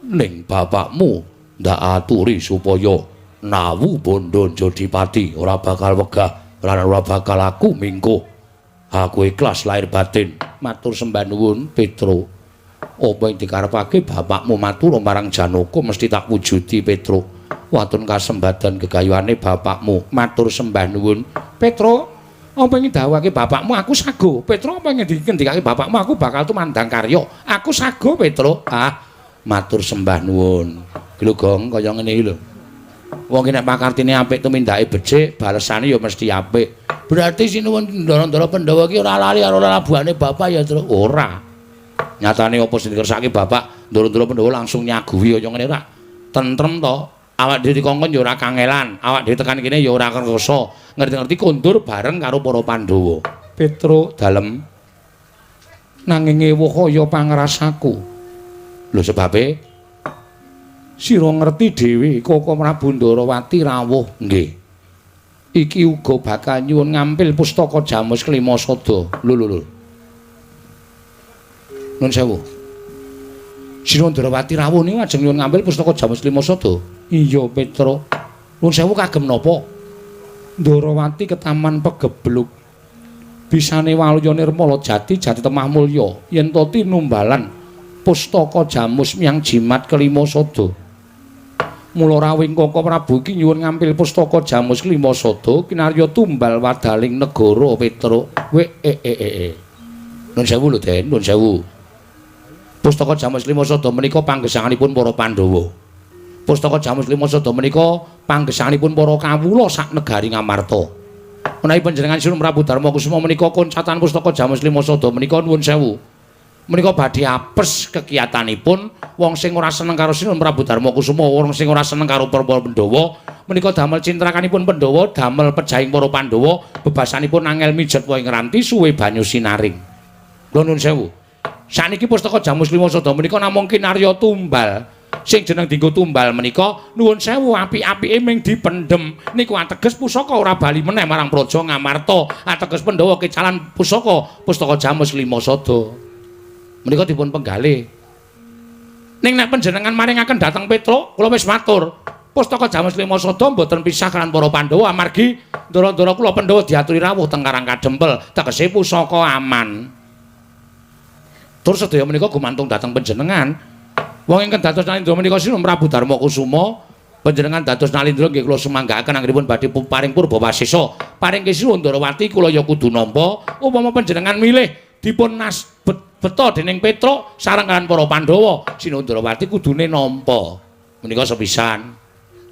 Ning bapakmu ndak aturi supaya nawu bondo njodipati ora bakal wegah lan ora bakal aku mingkuh. Aku ikhlas lahir batin. Matur sembah nuwun Petro. Apa ing dikarepake bapakmu matur marang Janaka mesti tak wujudi Petro. Waton kasembadan gegayuhane bapakmu matur sembah nuwun Petro. Apa ing dawuhake bapakmu aku sago Petro. Apa ing dikendikake bapakmu aku bakal tumandang karya aku sago Petro. Ah matur sembah nuwun. Lho Gong kaya ngene iki lho. Wong ki nek pakartine apik tumindake becik balesane ya mesti apik. Berarti sinuwun ndara-ndara Pandhawa ki ora lali karo lalabuhane bapak ya Tru? Ora. Nyatane apa sing dikersake bapak ndara-ndara Pandhawa langsung nyaguhi kaya ngene ora tentrem to. Awak dhewe dikongkon ya ora kangelan, awak dhewe tekan kene ya ora kersa. Ngerti-ngerti kondur bareng karo para Pandhawa. Petro dalem nanging ewuh kaya pangrasaku. Lho sebabe sira ngerti dhewe Koko Prabu Ndarawati rawuh. Nggih. Iki uga bakal nyuwun ngampil pustaka Jamus Kelima Sada. Lho lho lho. Nun sewu. Sira Ndarawati rawuh niku ajeng nyuwun ngampil pustaka Jamus Kelima Sada. Iya Petro. Nun sewu kagem napa? Ndarawati ketaman pegebluk. Bisane waluya nirmala jati jati temah mulya yen to tinumbalan pustaka Jamus miyang jimat kelima sada. Mula rawuhing Koko Prabu iki nyuwun ngampil pustaka Jamus kelima sada kinarya tumbal wadaling negara Petro. We e e e. Nun sewu lho Den, nun sewu. Pustaka Jamus Lima Sada menika panggesanganipun para Pandhawa. Pustaka Jamus Lima Sada menika panggesanganipun para kawula sak negari Ngamarta. Menawi panjenengan Sinuwun Prabu Darma Kusuma menika koncatan pustaka Jamus Lima Sada menika nuwun sewu. Menika badhe apes kekiyatanipun wong sing ora seneng karo Sinuwun Prabu Darma Kusuma, wong sing ora seneng karo para Pandhawa, menika damel cintrakanipun Pandhawa, damel pejahing para Pandhawa, bebasanipun angel mijet wae ngranti suwe banyu sinaring. Kula nuwun sewu. Saniki pustaka Jamus Lima Sada menika namung kinarya tumbal. Sing jeneng dinggo tumbal menika nuwun sewu apik-apike ming dipendhem. Niku ateges pusaka ora bali meneh marang Praja Ngamarta, ateges Pandhawa kecalan pusaka pustaka Jamus Lima Sada. Menika dipun penggalih. Ning nek panjenengan maringaken dhateng Petruk, kula wis matur. Pustaka Jamus Lima Sada mboten pisah kalian para Pandhawa amargi ndara-ndara kula Pandhawa diaturi rawuh teng Karang Kadempel, tegese pusaka aman. Tur sedaya menika gumantung dhateng panjenengan. Wong ingkang dados Nalindra menika Sinuwun Prabu Darma Kusuma, panjenengan dados Nalindra nggih kula sumanggaaken anggenipun badhe paring purba wasesa. Paring Sinuwun Ndarawati kula ya kudu nampa. Upama panjenengan milih dipun beta dening Petruk sareng kalian para Pandhawa, Sinuwun Ndarawati kudune nampa. Menika sepisan.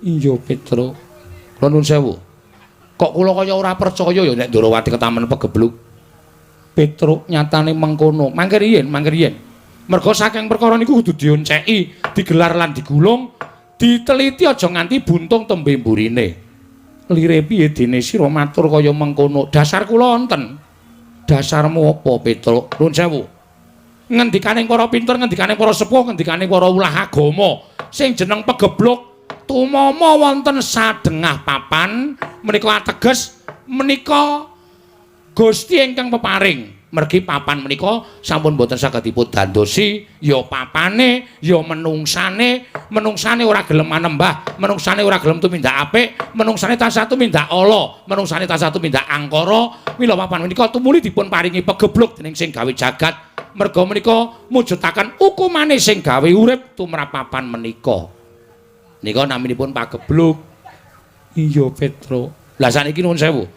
Iya Petruk. Kula nuwun sewu. Kok kula kaya ora percaya ya nek Ndarawati ketamen pegebluk. Petruk nyatane mengkono. Mangke riyin, mangke riyin. Merga saking perkara niku kudu dionceki, digelar lan digulung, diteliti aja nganti buntung tembe mburine. Lire piye dene sira matur kaya mengkono? Dasar kula wonten. Dasarmu apa, Petruk? Nuwun sewu. Ngendikaning para pinter, ngendikaning para sepuh, ngendikaning para ulah agama, sing jeneng pegebluk tumama wonten sadengah papan menika ateges menika Gusti ingkang peparing. Mergi papan menika sampun boten saged dipun dandosi, ya papane, ya menungsane, menungsane ora gelem manembah, menungsane ora gelem tumindak apik, menungsane tansah tumindak ala, menungsane tansah tumindak angkara. Mila papan menika tumuli dipun paringi pegebluk dening sing gawe jagat. Merga menika mujudaken hukumane sing gawe urip tumrap papan menika. Nika naminipun pagebluk. Iya Petruk. Lah saniki nuwun sewu.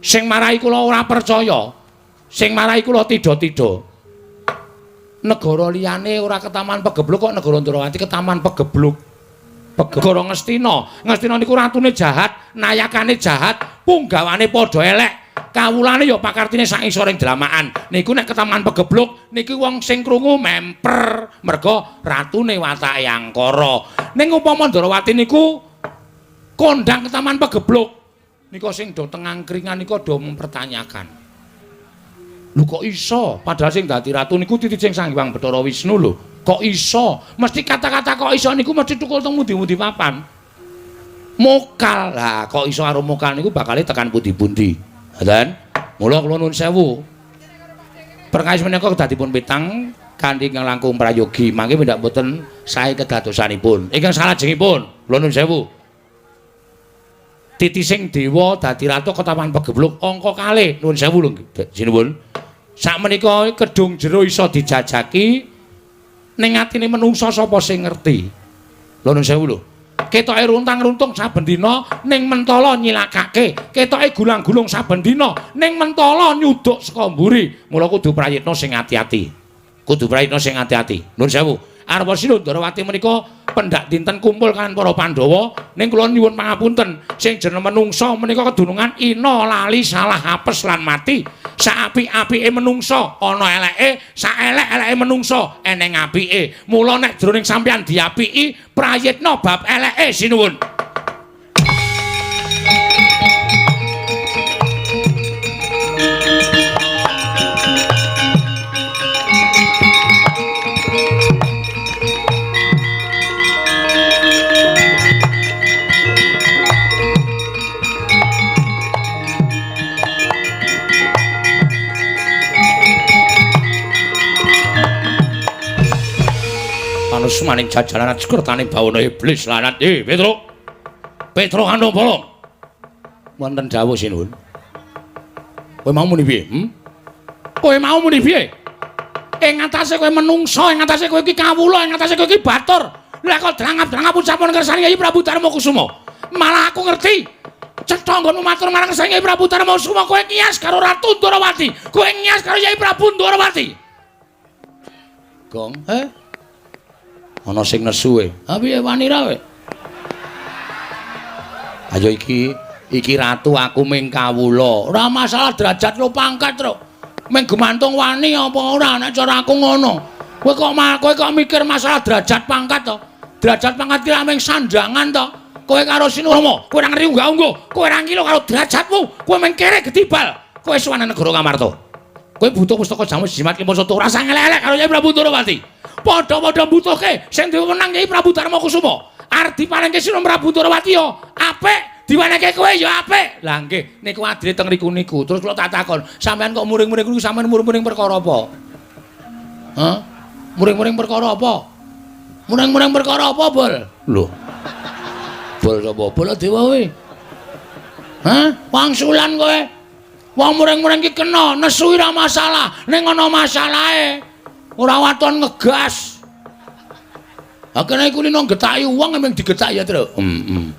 Sing marai kula ora percaya, sing marai kula tidha-tidha. Negara liyane ora ketaman pegebluk kok negara Ndrawati ketaman pegebluk. Negara Ngastina, Ngastina niku ratune jahat, nayakane jahat, punggawane padha elek. Kawulane ya pakartine sak isoring dramakan. Niku nek ketaman pegebluk niki wong sing krungu memper merga ratune watake angkara. Ning upama Ndrawati niku kondang ketaman pegebluk, nika sing do teng angkringan nika do mempertanyakan. Lho kok iso? Padahal sing dadi ratu niku titi sing Sang Hyang Bathara Wisnu lho. Kok iso? Mesti kata-kata kok iso niku mesti tukul teng pundi-pundi papan. Mokal. Lah kok iso karo mokal niku bakale tekan pundi-pundi. Ngoten. Mula kula nuwun sewu. Perkawis menika kedah dipun pitang kanthi ingkang langkung prayogi. Mangke pendak boten sae kedadosanipun. Ingkang salajengipun kula nuwun sewu. Titising dewa dadi ratu ketaman pegebluk angka kalih nuwun sewu lho sinuwun. Sakmenika kedung jero iso dijajaki ning atine menungsa sapa sing ngerti. Lho nuwun sewu lho. Ketoke runtang-runtung saben dina ning mentala nyilakake, ketoke gulang-gulung saben dina ning mentala nyuduk saka mburi. Mula kudu prayitna sing ati-ati. Kudu prayitna sing ati-ati. Nuwun sewu. Arwa Sinuwun Ndarawati menika pendak dinten kumpul kalian para Pandhawa ning kula nyuwun pangapunten sing jeneng menungsa menika kedunungan ina lali salah apes lan mati. Saapik-apike menungsa ana eleke, saelek-eleke menungsa eneng apike. Mula nek jroning sampeyan diapiki prayitna bab eleke sinuwun. Maning jajaran ajkertane bawana iblis lanat. Petruk. Petruk Andompolo. Wonten dawuh sinuwun. Kowe mau muni piye? Kowe mau muni piye? Ing atase kowe menungsa, ing atase kowe iki kawula, ing atase kowe iki batur. Lah kok drangap-drangap ucapon kersane Kyai Prabu Darma Kusuma. Malah aku ngerti. Cetha nggonmu matur marang kersane Kyai Prabu Darma Kusuma, kowe ngias karo Ratu Ndrawati. Kowe ngias karo Kyai Prabu Ndrawati. Gong, Ana sing nesu e. Ha piye wani ra kowe? Ayo iki Iki ratu aku ming kawula. Ora masalah derajat lo pangkat, Truk. Ming gumantung wani apa ora nek cara aku ngono. Kowe kok mikir masalah derajat pangkat to? Derajat pangkat ki ming sandangan to. Kowe karo Sinuhama, kowe ora ngerti unggah-ungguh, kowe ora ngilo karo derajatmu, kowe ming kere gedibal. Kowe sowan negara Ngamarta. Kowe butuh pustaka jamus jimat Kim Sota ora usah ngelek-elek karo Kyai Prabu Ndorowati. Padha-padha mbutuhke sing duwe wenang Kyai Prabu Darma Kusuma. Arep diparingke Sinuhun Prabu Ndorowati ya apik, diwenehke kowe ya apik. Lah nggih, niku adile teng riku niku. Terus kula tak takon, sampean kok muring-muring niku sampean muring-muring perkara apa? Hah? Muring-muring perkara apa? Muring-muring perkara apa, Bol? Lho. Bol sapa? Baladewa kowe. Hah? Wangsulan kowe. Wong muring-muring ki kena, nesu ora masalah, ning ana masalahe. Ora waton ngegas. Ha kene iku lino getaki wong emang digetaki ya, Truk. Heeh.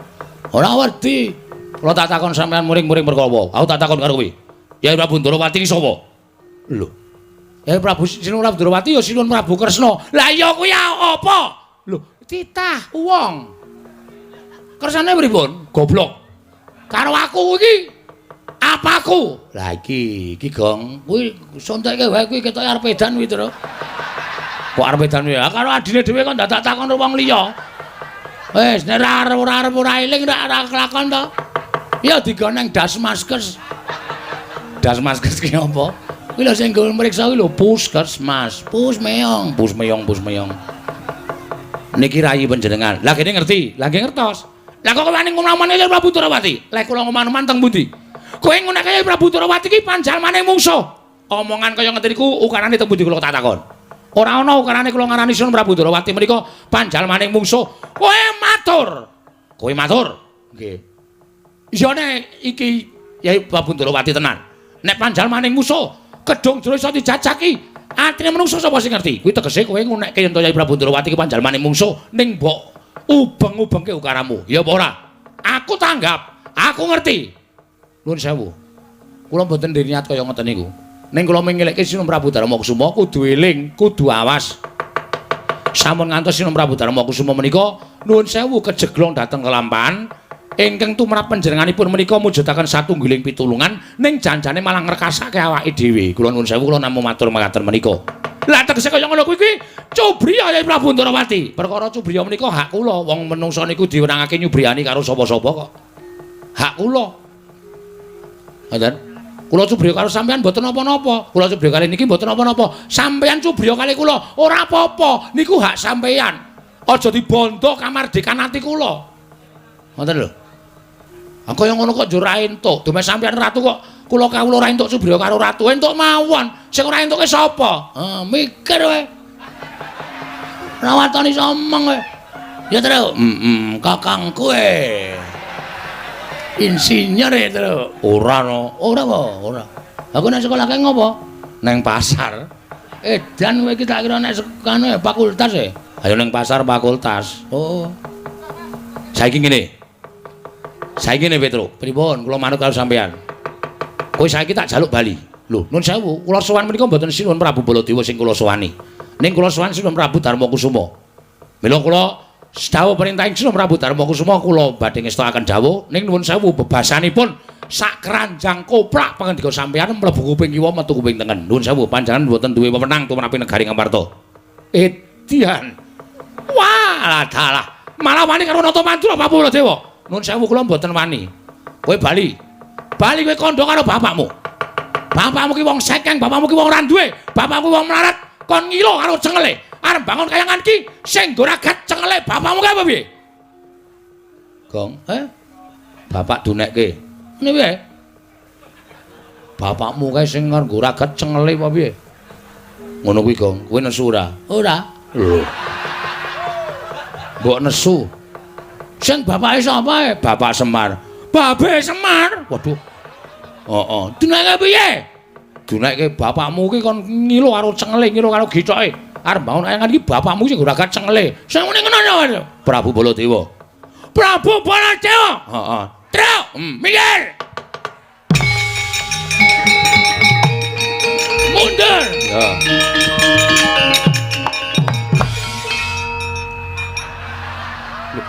Ora wedi. Kula tak takon sampean muring-muring perkara apa? Aku tak takon karo kowe. Kyai Prabu Ndorowati ki sapa? Lho. Kyai Prabu Sinuhun Prabu Ndorowati ya Sinuhun Prabu Kresna. Lah iya kuwi apa? Lho, titah wong. Kersane pripun? Goblok. Karo aku iki apaku? Lah iki, iki Gong, kuwi sontekke wae kuwi ketoke arep edan kuwi, Truk. Kok arep edan kuwi? Karo adine dhewe kok dadak takon wong liya. Wis nek ora arep ora eling ora kelakon to. Ya digoneng Dasmaskes. Dasmaskes ki apa? Kuwi lho sing nggo mriksa kuwi lho Puskesmas. Pus meong, pus meong, pus meong. Niki rayi panjenengan. Lah kene ngerti, lah nggih ngertos. Lah kok wani ngomong-omong Prabu Ndorowati? Lek kula ngomong-omong teng pundi? Kowe ngunake Prabu Ndorowati ki panjalmane mungsuh. Omongan kaya ngeten niku ukarane teng pundi kula tak takon. Ora ana ukarane kula ngarani Sinuhun Prabu Ndorowati menika panjalmane mungsuh. Kowe matur. Kowe matur. Nggih. Iya nek iki Yai Prabu Ndorowati tenan. Nek panjalmane mungsuh, kedung jero iso dijajaki. Atine menungso sapa sing ngerti? Kuwi tegese kowe ngunekke yen to Yai Prabu Ndorowati ki panjalmane mungsuh ning mbok ubeng-ubengke ukaramu. Ya apa ora? Aku tanggap, aku ngerti. Nuwun sewu. Kula mboten niat kaya ngoten niku. Ning kula mengelekke Sinuhun Prabu Darma Kusuma kudu eling, kudu awas. Sampun ngantos Sinuhun Prabu Darma Kusuma menika nuwun sewu kejeglong dhateng kelampahan ingkang tumrap panjenenganipun menika mujudaken satunggiling pitulungan ning janjane malah ngrekasake awake dhewe. Kula nuwun sewu kula namung matur mekaten menika. Lah tegese kaya ngono kuwi kuwi cubriya Yai Prabu Ndorowati. Perkara cubriya menika hak kula. Wong menungsa niku diwenangake nyubriyani karo sapa-sapa kok. Hak kula. Ngoten. Kula cubriya karo sampean mboten napa-napa. Kula cubriya kali niki mboten napa-napa. Sampean cubriya kali kula ora apa-apa. Niku hak sampean. Aja dibondo kamardikan ati kula. Ngoten lho. Ha kaya ngono kok njur ra entuk. Dume sampean ratu kok kula kawula ora entuk cubriya karo ratu. Entuk mawon. Sing ora entuke sapa? Ha mikir kowe. Ora waton iso omong kowe. Ya Truk. Heeh, kakangku e. Insinyur e, Truk. Ora no. Ora apa? Ora. Aku nek sekolah kae ngopo? Neng pasar. Edan kowe iki tak kira nek kanu fakultas e. Ayo neng pasar fakultas. Oh. Saiki ngene. Saiki ngene, Petro. Pripun? Kula manut karo sampean. Kowe saiki tak jaluk bali. Lho, nun sewu, kula sowan menika mboten Sinuhun Prabu Baladewa sing kula sowani. Ning kula sowan Sinuhun Prabu Darma Kusuma. Mila kula dawuh perintahing Sinuhun Prabu Darma Kusuma kula badhe ngestokaken dawuh ning nuwun sewu bebasanipun sak keranjang koplak pangendika sampean mlebu kuping kiwa metu kuping tengen. Nuwun sewu panjenengan mboten duwe wewenang tumrap negari Ngamarta. Edian. Wah, dalah. Malah wani karo Nata Mandura Prabu Baladewa. Nuwun sewu kula mboten wani. Kowe bali. Bali kowe kandha karo bapakmu. Bapakmu ki wong sekeng, bapakmu ki wong ora duwe, bapakmu wong melarat, kon ngilo karo cengele. Arep bangun kayangan ki sing nggo ragat cengele bapakmu ki apa piye? Gong, eh? Bapak dunekke. Ngene piye? Bapakmu kae sing nggo ragat cengele apa piye? Ngono kuwi, Gong. Kowe nesu ora? Ora. Lho. Mbok nesu. Sing bapake sapa e? Bapak Semar. Babe Semar. Waduh. Heeh. Dunekke piye? Dunekke bapakmu ki kon ngilo karo cengele, ngilo karo githoke. Arep bangun kayangan iki bapakmu sing ragat cengele. Sing muni ngono Prabu Baladewa. Prabu Baladewa. Heeh. Truk, minggir. Mundur. Ya.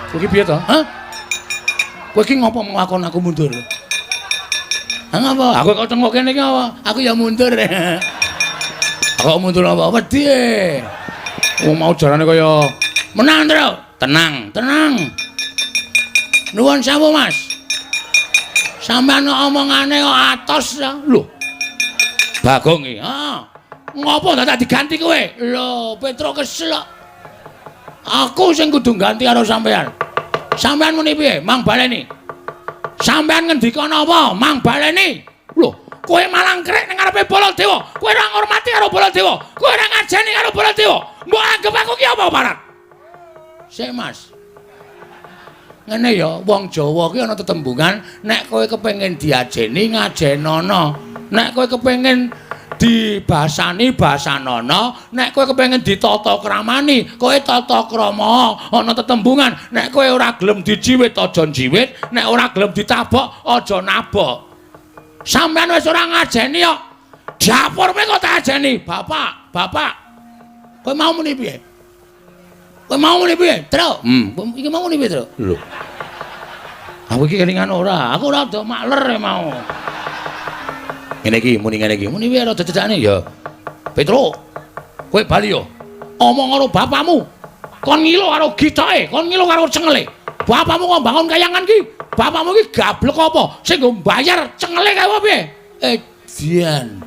Kowe iki piye to? Hah? Kowe iki ngopo nglakon aku mundur? Ngapa? Aku kok cengok kene iki apa? Aku ya mundur. Aku mundur apa? Wedi. Wong mau jarane kaya menang, Tru. Tenang, tenang. Nuwun sewu, Mas. Sampeyan omongane kok atos ya. Lho. Bagong iki. Ha. Ngopo dadak diganti kowe? Lho, Petro kesel kok. Aku sing kudu ganti karo sampeyan. Sampeyan muni piye? Mang baleni. Sampeyan ngendika napa? Mang baleni. Lho, kowe malah ngrek ning ngarepe Baladewa. Kowe ora ngurmati karo Baladewa. Kowe ora ngajeni karo Baladewa. Mbok anggep aku ki apa, Parat? Sik, Mas. Ngene ya, wong Jawa ki ana tetembungan, nek kowe kepengin diajeni ngajenono. Nek kowe kepengin dibasani basanono, nek kowe kepengin ditata kramani, kowe tata krama. Ana tetembungan, nek kowe ora gelem dijiwit aja njiwit, nek ora gelem ditabok aja nabok. Sampeyan wis ora ngajeni kok. Dapur kowe kok tak ajeni? Bapak, bapak. Kowe mau muni piye? Kowe mau muni piye? Tru. Iki mau muni piye, Tru? Lho. Aku iki kelingan ora. Aku ora do makler mau. Ngene iki muni ngene iki. Muni piye rada cecakne ya. Petro. Kowe bali yo. Omong karo bapakmu. Kon ngilo karo gitoke, kon ngilo karo cengele. Bapakmu kok bangun kayangan ki? Bapakmu iki gablek apa? Sing nggo mbayar cengele kae apa piye? Edian.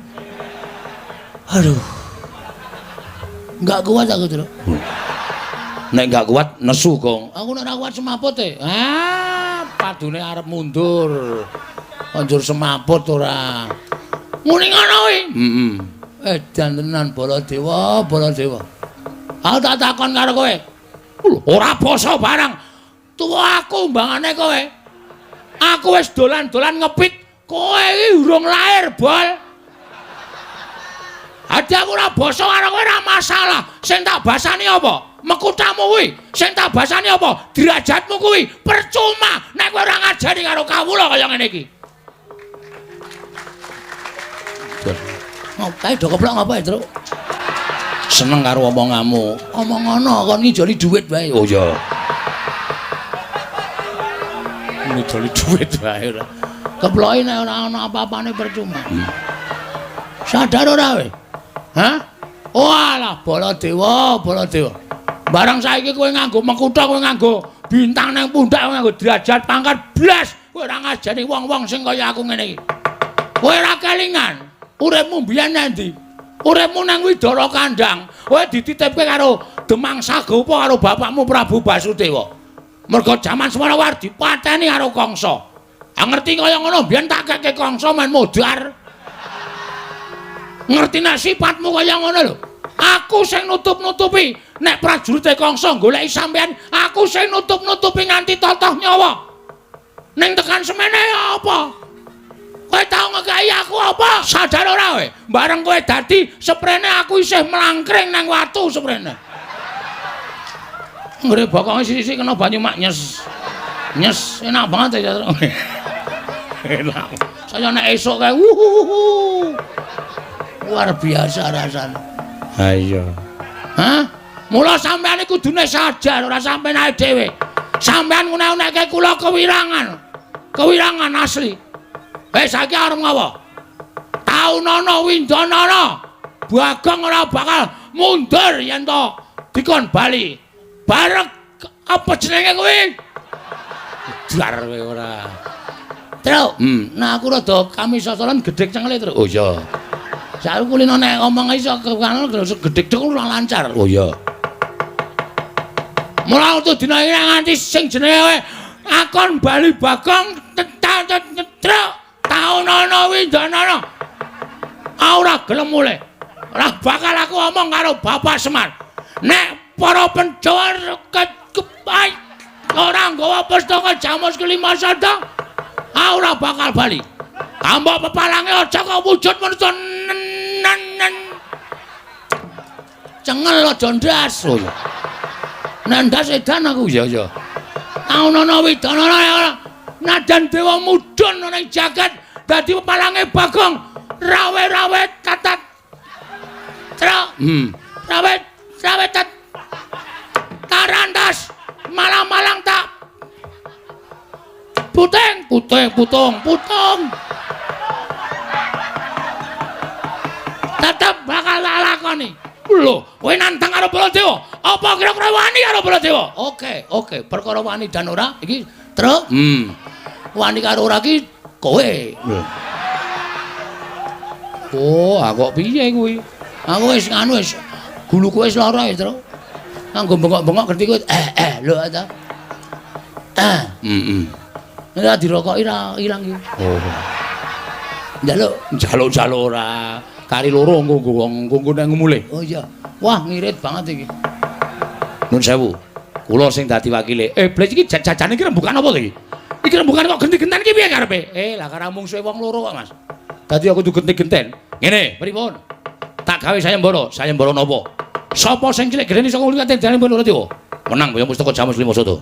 Aduh. Enggak kuat aku, Tru. Nek enggak kuat nesu, Gong. Aku nek ora kuat semaput e. Ah, padune arep mundur. Anjur semaput ora. Muni ngono kuwi. Heeh. Edan tenan Baladewa, Baladewa. Aku tak takon karo kowe. Lho, ora basa barang. Tuwa aku mbangane kowe. Aku wis dolan-dolan ngepit, kowe iki urung lahir, Bol. Adi aku ora basa karo kowe ora masalah. Sing tak basani apa? Mekutamu kuwi. Sing tak basani apa? Derajatmu kuwi. Percuma nek kowe ora ngajari karo kawula kaya ngene iki. Ngopo do keplok ngapa, Tru? Seneng karo omonganmu. Omong ngono kon ngijoli dhuwit wae. Oh iya. Ngijoli dhuwit wae ora. Keploki nek ora ana apa-apane percuma. Sadar ora kowe? Hah? Oh alah Baladewa, Baladewa. Barang saiki kowe nganggo mekutha, kowe nganggo bintang nang pundak, kowe nganggo derajat pangkat blas, kowe ora ngajeni wong-wong sing kaya aku ngene iki. Kowe ora kelingan. Uripmu mbiyen nang ndi? Uripmu nang Widara Kandang. Kowe dititipke karo Demang Sagopa karo bapakmu Prabu Basudewa. Mergo jaman semono war dipateni karo Kangsa. Ah ngerti kaya ngono mbiyen tak keke Kangsa men modar. Ngerti nek sifatmu kaya ngono lho. Aku sing nutup-nutupi nek prajurite Kangsa goleki sampean, aku sing nutup-nutupi nganti totoh nyawa. Ning tekan semene apa? Kowe tau ngekeki aku apa? Sadar ora kowe? Bareng kowe dadi seprene aku isih mlangkring nang watu seprene. Nggre bokonge sisi-sisi kena banyu mak nyes. Nyes, enak banget ya. Enak. Saya nek esuk kae wuhuhuhu. Luar biasa rasane. Ha iya. Hah? Mula sampean iki kudune sadar ora sampean ae dhewe. Sampean ngene-ngene kula kewirangan. Kewirangan asli. Saiki arep ngapa? Taunana windanana. Bagong ora bakal mundur yen to dikon bali. Bareng apa jenenge kuwi? Dar kowe ora. Tru, nah aku rada kamisosolan gedhek cengele, Tru. Oh iya. Saiki kulino nek ngomong iso kekano gedhek dek ora lancar. Oh iya. Mula utuh dina iki nganti sing jenenge akon bali Bagong tetruk taunana windanana. Ora gelem mulih. Ora bakal aku omong karo Bapak Semar. Nek para Pandhawa ora nggawa pustaka Jamus kelima sada, ora bakal bali. Ambok pepalange aja kok wujud manungsa nen. Cengel aja ndas. Oh iya. Nek ndas edan aku. Iya iya. Taunana widanana ora. Nadan dewa mudhun ana ing jagat dadi pepalange Bagong rawe-rawe tatat. Truk. Rawe rawe tat. Tarantas malang-malang tak puting puting putung putung. Tetep bakal tak lakoni. Lho, kowe nantang karo Baladewa. Apa kira-kira wani karo Baladewa? Oke, oke. Perkara wani dan ora iki, Truk. Wani karo ora iki kowe. Oh, aku kok piye kuwi? Aku wis nganu wis guluku wis lara ya, Truk. Nganggo bengok-bengok ngerti kowe. Lho ta. Nek dirokoki ra ilang iki. Oh. Njaluk, njaluk-njaluk ora. Kari loro engko nggo wong nggo nek ngumule. Oh iya. Wah, ngirit banget iki. Nun sewu. Kula sing dadi wakile. Blek iki jajane iki rembukan apa to iki? Iki rembukan kok genti-genten iki piye karepe? Lah karo mungsuhe wong loro kok, Mas. Dadi aku kudu genti-genten. Ngene, pripun? Tak gawe sayembara, sayembara napa? Sapa sing cilik gedene saka ngliwati dalem Baladewa? Menang boyong pustaka Jamus Lima Sada.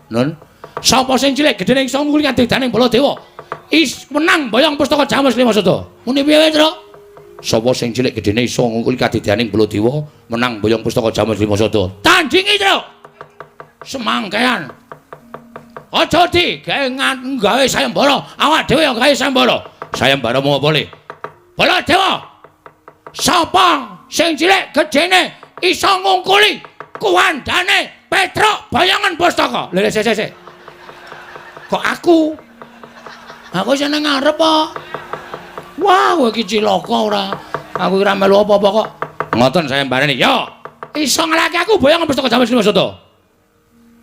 Nun. Sapa sing cilik gedene iso ngliwati dalem Baladewa? Is menang boyong pustaka Jamus Lima Sada. Muni piye, Truk? Sapa sing cilik gedene iso ngungkuli kadidyaning Baladewa menang boyong pustaka Jamus Lima Sada. Tandingi, Truk. Semangkean. Aja di gawe gawe sayembara, awak dhewe ya gawe sayembara. Sayembara mau apa le? Baladewa. Sapa sing cilik gedene iso ngungkuli kuwandane Petruk boyongan pustaka? Lha sik sik. Kok aku? Aku sing nang ngarep kok. Wah, kowe iki cilaka ora. Aku ora melu apa-apa kok. Ngoten sayembarane. Yo, iso ngalahke aku boyongan pustaka Jamus Lima Sada.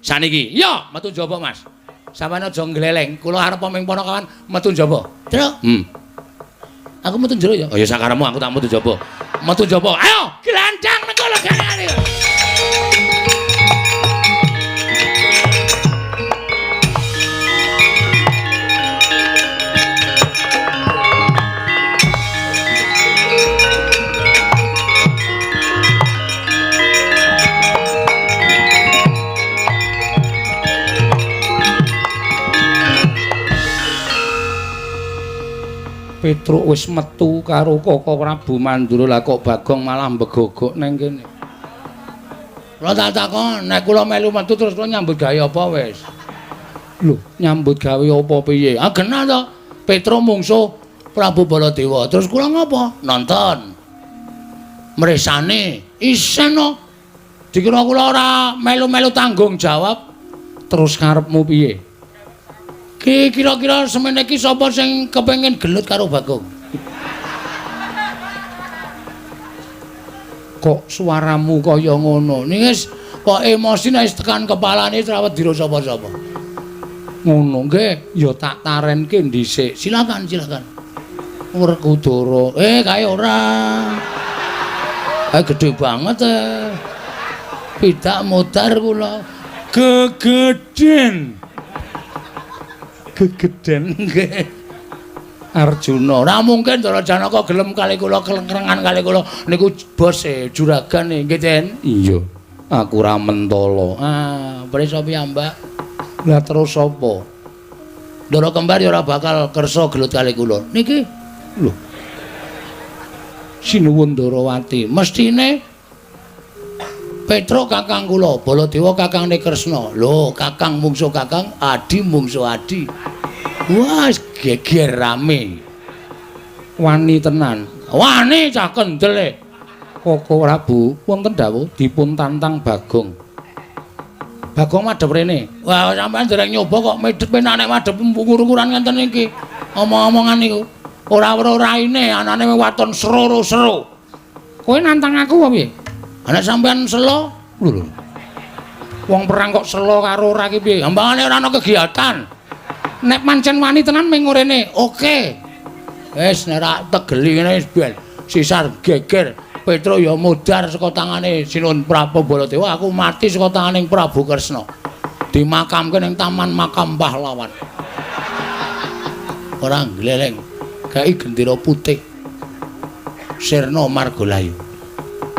Saniki, yo metu njaba, Mas. Sampeyan aja ngleleng. Kula arep ming ponokawan metu njaba. Truk. Aku metu njero ya. Oh ya sakaremu aku tak metu njaba. Metu njaba. Ayo, gelandang nang kono gane. Petruk wis metu karo Koko Prabu Mandura, lah kok Bagong malah mbegogok nang kene. Kula tak takon, nek kula melu metu terus kula nyambut gawe apa wis? Lho, nyambut gawe apa piye? Ah genah to. Petruk mungsuh Prabu Baladewa. Terus kula ngopo? Nonton. Mresane isen no. Dikira kula ora melu-melu tanggung jawab. Terus karepmu piye? Ki kira-kira semene iki sapa sing kepengin gelut karo Bagong? Kok suaramu kaya ngono? Ning wis kok emosi nek wis tekan kepalane ora wedi sapa-sapa. Ngono nggih, ya tak tarenke dhisik. Silakan, silakan. Werkudara. Kae ora. Kae gedhe banget. Pidak modar kula. Gegeden. Gegeden nggih. Arjuna, ora mungkin Ndara Janaka gelem kali kula kelengkrengan kali kula niku bos e juragane nggih, Den. Iya. Aku ora mentala. Ah, prisa piyambak. Lah terus sapa? Ndara kembar ya ora bakal kersa gelut kali kula. Niki lho. Sinuwun Ndarawati, mestine Petruk kakang kula, Baladewa kakangne Kresna. Lho, kakang mungsuh kakang, adi mungsuh adi. Wah, geger rame. Wani tenan. Wani cah kendele. Koko Prabu, wonten dawuh dipun tantang Bagong. Bagong madhep rene. Wah, sampean dereng nyoba kok medhep penak nek madhep ngukur-ukuran ngenten iki. Omong-omongan niku. Ora weruh raine, anane waton sero-sero. Kowe nantang aku apa piye? Ana sampean selo? Lho lho. Wong perang kok selo karo ora ki piye? Gampangane ora ana kegiatan. Nek pancen wani tenan ming rene. Oke. Wis nek ra tegeli ngene wis ben sisar geger. Petruk ya modar saka tangane Sinuwun Prabu Baladewa, aku mati saka tangane Prabu Kresna. Dimakamke ning Taman Makam Pahlawan. Ora ngleleng. Gawe gendera putih. Sirna Margalayu.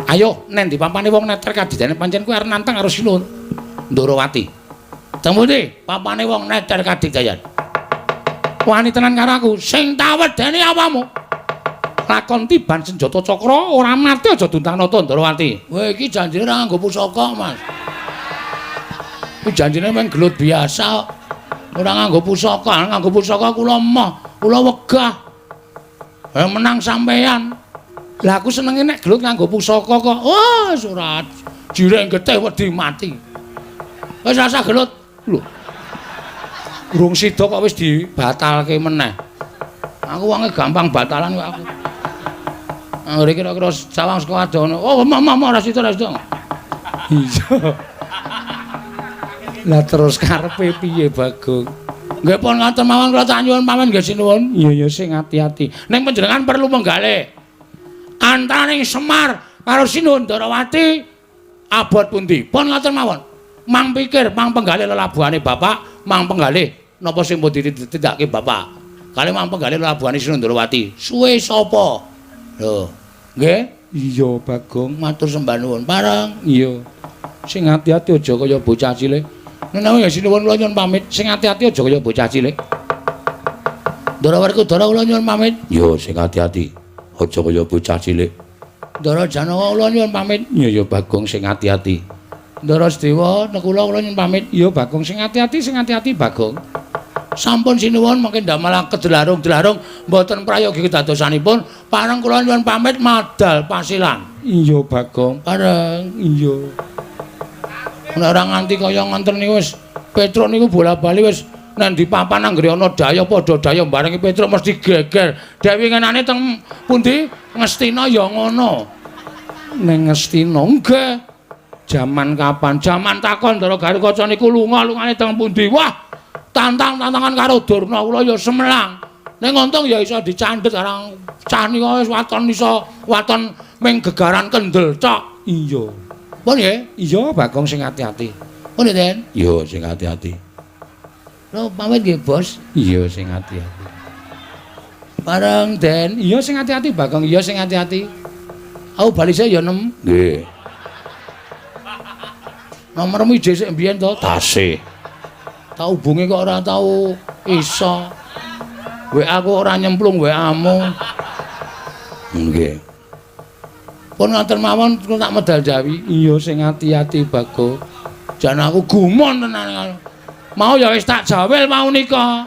Ayo nen di papane wong neter kadidane pancen kuwi arep nantang karo Sinuwun Ndarawati. Temune papane wong neter kadidayan. Wani tenan karo aku, sing tawedene awamu. Lakon tiban senjata cakra ora mati aja duntang-nata Ndarawati. Kowe iki janjine ora nganggo pusaka, Mas. Kuwi janjine mung gelut biasa. Ora nganggo pusaka, nganggo pusaka kula emoh, kula wegah. Menang sampean. Lah aku senenge nek gelut nganggo pusaka kok. Oh, ora jireng getih wedi mati. Wis rasa gelut. Lho. Urung sida kok wis dibatalke meneh. Aku wonge gampang batalan kok aku. Anggere kira-kira sawang saka adoh. Oh, mama ora sida, ora sida. Iya. Lah terus karepe piye, Bagong? Nggih pun ngaten mawon kula tak nyuwun pamit nggih sinuwun. Iya ya sing ati-ati. Ning panjenengan perlu menggalih. Antaraning Semar karo Sinuwun Ndarawati abot pundi? Pun ngaten mawon. Mang pikir, mang penggalih lelabuhane bapak, mang penggalih napa sing pun ditindakake bapak. Kali mang penggalih lelabuhane Sinuwun Ndarawati. Suwe sapa? Lho, nggih? Iya, Bagong, matur sembah nuwun. Pareng. Iya. Sing ati-ati aja kaya bocah cilik. Menawi ya sinuwun kula nyuwun pamit. Sing ati-ati aja kaya bocah cilik. Ndara Werkudara kula nyuwun pamit. Iya, sing ati-ati aja kaya bocah cilik. Ndara Janaka kula nyuwun pamit. Iya ya Bagong sing ati-ati. Ndara Sedewa nekula kula nyuwun pamit. Iya Bagong sing ati-ati, sing ati-ati Bagong. Sampun sinuwun mangke ndamel kedelarung-delarung mboten prayogi kedadosanipun. Pareng kula nyuwun pamit madal pasilan. Iya Bagong. Pareng. Iya. Nek ora nganti kaya ngoten niku wis Petruk niku bola-bali wis nang di papan anggere ana daya padha daya barengi Petruk mesti geger. Dewi ngenane teng pundi? Ngastina ya ngono. Ning Ngastina nggih. Jaman kapan? Jaman takon Ndara Garukaca niku lunga lungane teng pundi? Wah, tantang-tantangan karo Durna kula ya semelang. Ning untung ya iso dicandhet karang cah nika wis waton iso waton ming gegaran kendel cok. Iya. Pun nggih? Iya, Bagong sing ati-ati. Pun nggih, Den? Iya, sing ati-ati. Lho, pamit nggih, Bos. Iya, sing ati-ati. Bareng, Den. Iya, sing ati-ati, Bagong. Iya, sing ati-ati. Aku bali sik ya, Nem. Nggih. Nomormu ije sik mbiyen to? Tasih. Tak hubungi kok ora tau iso. WA kok ora nyemplung WA-mu. Nggih. Pun ngaten mawon kula tak medal Jawi. Iya sing ati-ati Bagong. Jan aku gumun tenan. Mau ya wis tak jawel mau nika.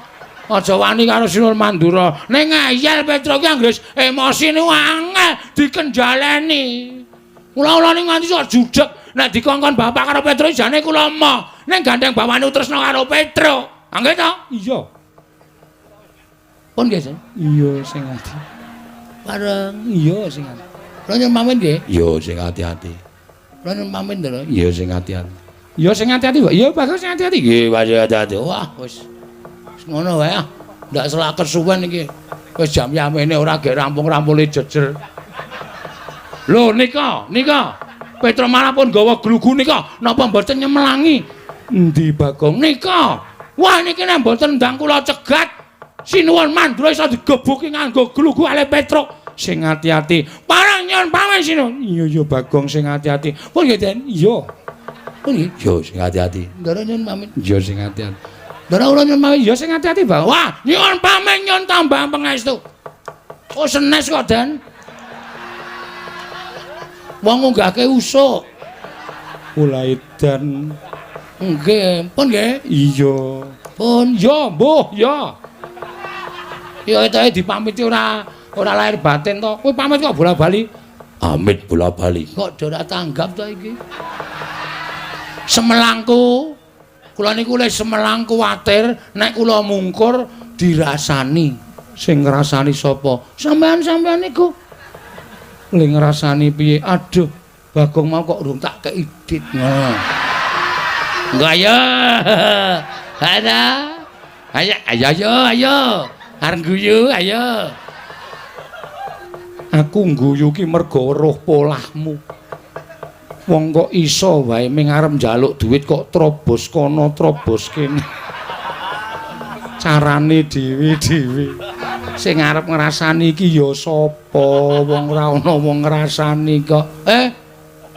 Aja wani karo Sinuwun Mandura. Ning ngeyel Petruk ki anggere emosi niku angel dikenjaleni. Kula-kula niku nganti sok judeg nek dikongkon bapak karo Petruk jane kula emoh. Ning gandeng bawane tresna karo Petruk. Nggih to? Iya. Pun nggih, Sen. Iya sing ati. Bareng. Iya sing ati. Kula nyuwun pamit nggih. Iya sing ati-ati. Kula nyuwun pamit lho. Iya sing ati-ati. Iya sing ati-ati, Pak. Iya Bagong sing ati-ati. Nggih, ati-ati. Wah, wis. Wis ngono wae ah. Ndak selak kesuwen iki. Wis jam yamene ora gek rampung-rampule jejer. Lho nika, nika. Petruk malah pun gawa glugu nika. Napa mboten nyemelangi? Endi Bagong? Nika. Wah niki nek mboten ndang kula cegat, Sinuwun Mandura iso digebuki nganggo glugu ale Petruk. Sing ati-ati. Parang nyuwun pamit sinuwun. Iya ya Bagong sing ati-ati. Pun nggih, Den. Iya. Pun nggih. Iya sing ati-ati. Ndara nyuwun pamit. Iya sing ati-ati. Ndara kula nyuwun pamit. Iya sing ati-ati, Bang. Wah, nyuwun pamit nyuwun tambah pangestu. Oh senes kok, Den. Wong ngunggahke usuk. Ula edan. Nggih, pun nggih. Iya. Pun ya, mbuh, ya. Ya etoke dipamiti ora ora lahir batin to. Kowe pamit kok bola-bali? Amit bola-bali. Kok ora tanggap to iki? Semelangku. Kula niku le semelang kuwatir nek kula mungkur dirasani. Sing ngrasani sapa? Sampean-sampean niku. Le ngrasani piye? Aduh, Bagong mau kok urung tak kei dit. Ngono. Enggak ya. Ada. Ayo ayo ayo ayo. Arep guyu ayo. Aku ngguyu ki mergo weruh polahmu. Wong kok iso wae ming arep njaluk duit kok trobos kono trobos kene. Carane dhewe-dhewe. Sing arep ngrasani iki ya sapa? Wong ora ana wong ngrasani kok.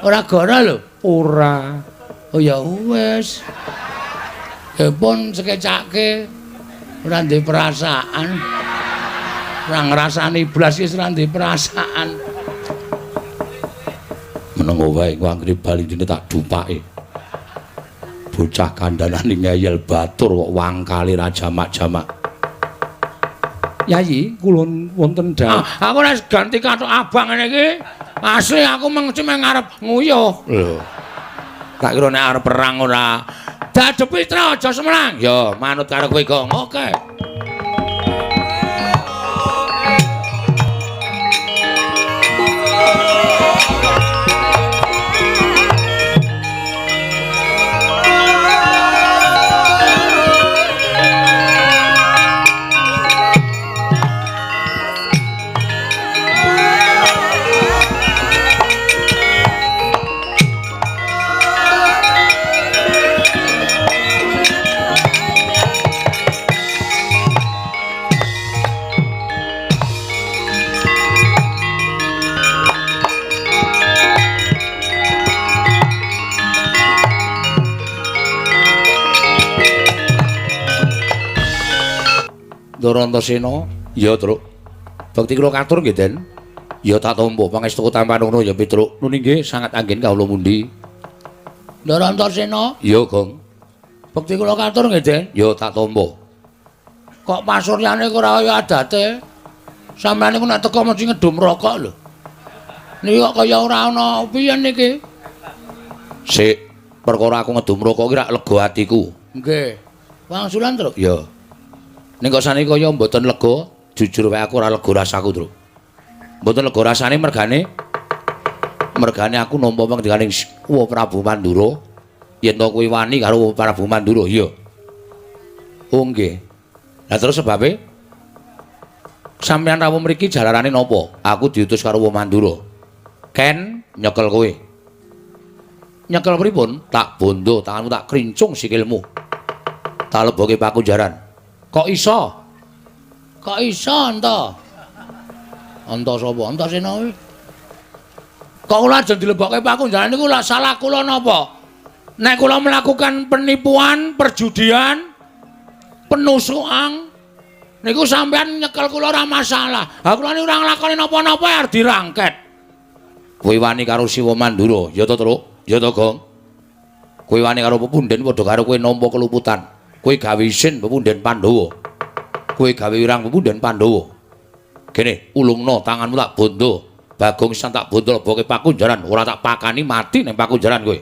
Ora goro lho. Ora. Oh ya wis. Ya pun sekecake ora ndek perasaan. Ora ngrasani blas wis ora ndek perasaan. Menengo wae engko anggere bali dene tak dupake. Bocah kandhanane ngeyel batur kok wangkale ra jamak-jamak. Yayi, kula wonten dawuh. Aku ora ganti kathok abang ngene iki. Asli aku mengci meng arep nguyuh. Lho. Tak kira nek arep perang ora. Dadepi Tra aja semelang. Ya, manut karo kowe, Gong. Oke. Ndara Antasena, Ya, Truk. Bekti kula katur nggih, Den. Ya tak tampa pangestu tampan ngono ya, Petruk. Nuni nggih sangat anggen kawula mundi. Ndara Antasena, Ya, Gong. Bekti kula katur nggih, Den. Ya tak tampa. Kok pasuryane ora kaya adate? Sampeyan niku nek teko mesti ngedum rokok lho. Niki kok kaya ora ana piye niki? Sik, perkara aku ngedum rokok ki rak lega atiku. Nggih. Wangsulan, Truk. Ya. Ning kok saniki kaya mboten lega, jujur wae aku ora lega rasaku, Truk. Mboten lega rasane mergane aku nampa pangdikaning Wa Prabu Mandura. Yen to kuwi wani karo Prabu Mandura, iya. Oh nggih. Lah terus sebabe sampeyan rawuh mriki jalarane napa? Aku diutus karo Wa Mandura. Ken nyekel kowe. Nyekel pripun? Tak bondo tanganmu, tak krincung sikilmu. Tak leboke pakunjaran. Kok iso? Kok iso enta? Enta sapa? Antasena kuwi. Kok kula ajeng dilebokke pakunjaran niku lha salah kula napa? Nek kula melakukan penipuan, perjudian, penusukan niku sampean nyekel kula ora masalah. Ha kula niku ora nglakoni napa-napa arep dirangket. Kowe wani karo Siwa Mandura, ya to, Truk? Ya to, Gong? Kowe wani karo pepunden padha karo kowe nampa keluputan. Kowe gawe isin pepunden Pandhawa. Kowe gawe wirang pepunden Pandhawa. Kene, ulungno tanganmu tak bondo. Bagong sisan tak bondo leboke pakunjaran, ora tak pakani mati ning pakunjaran kowe.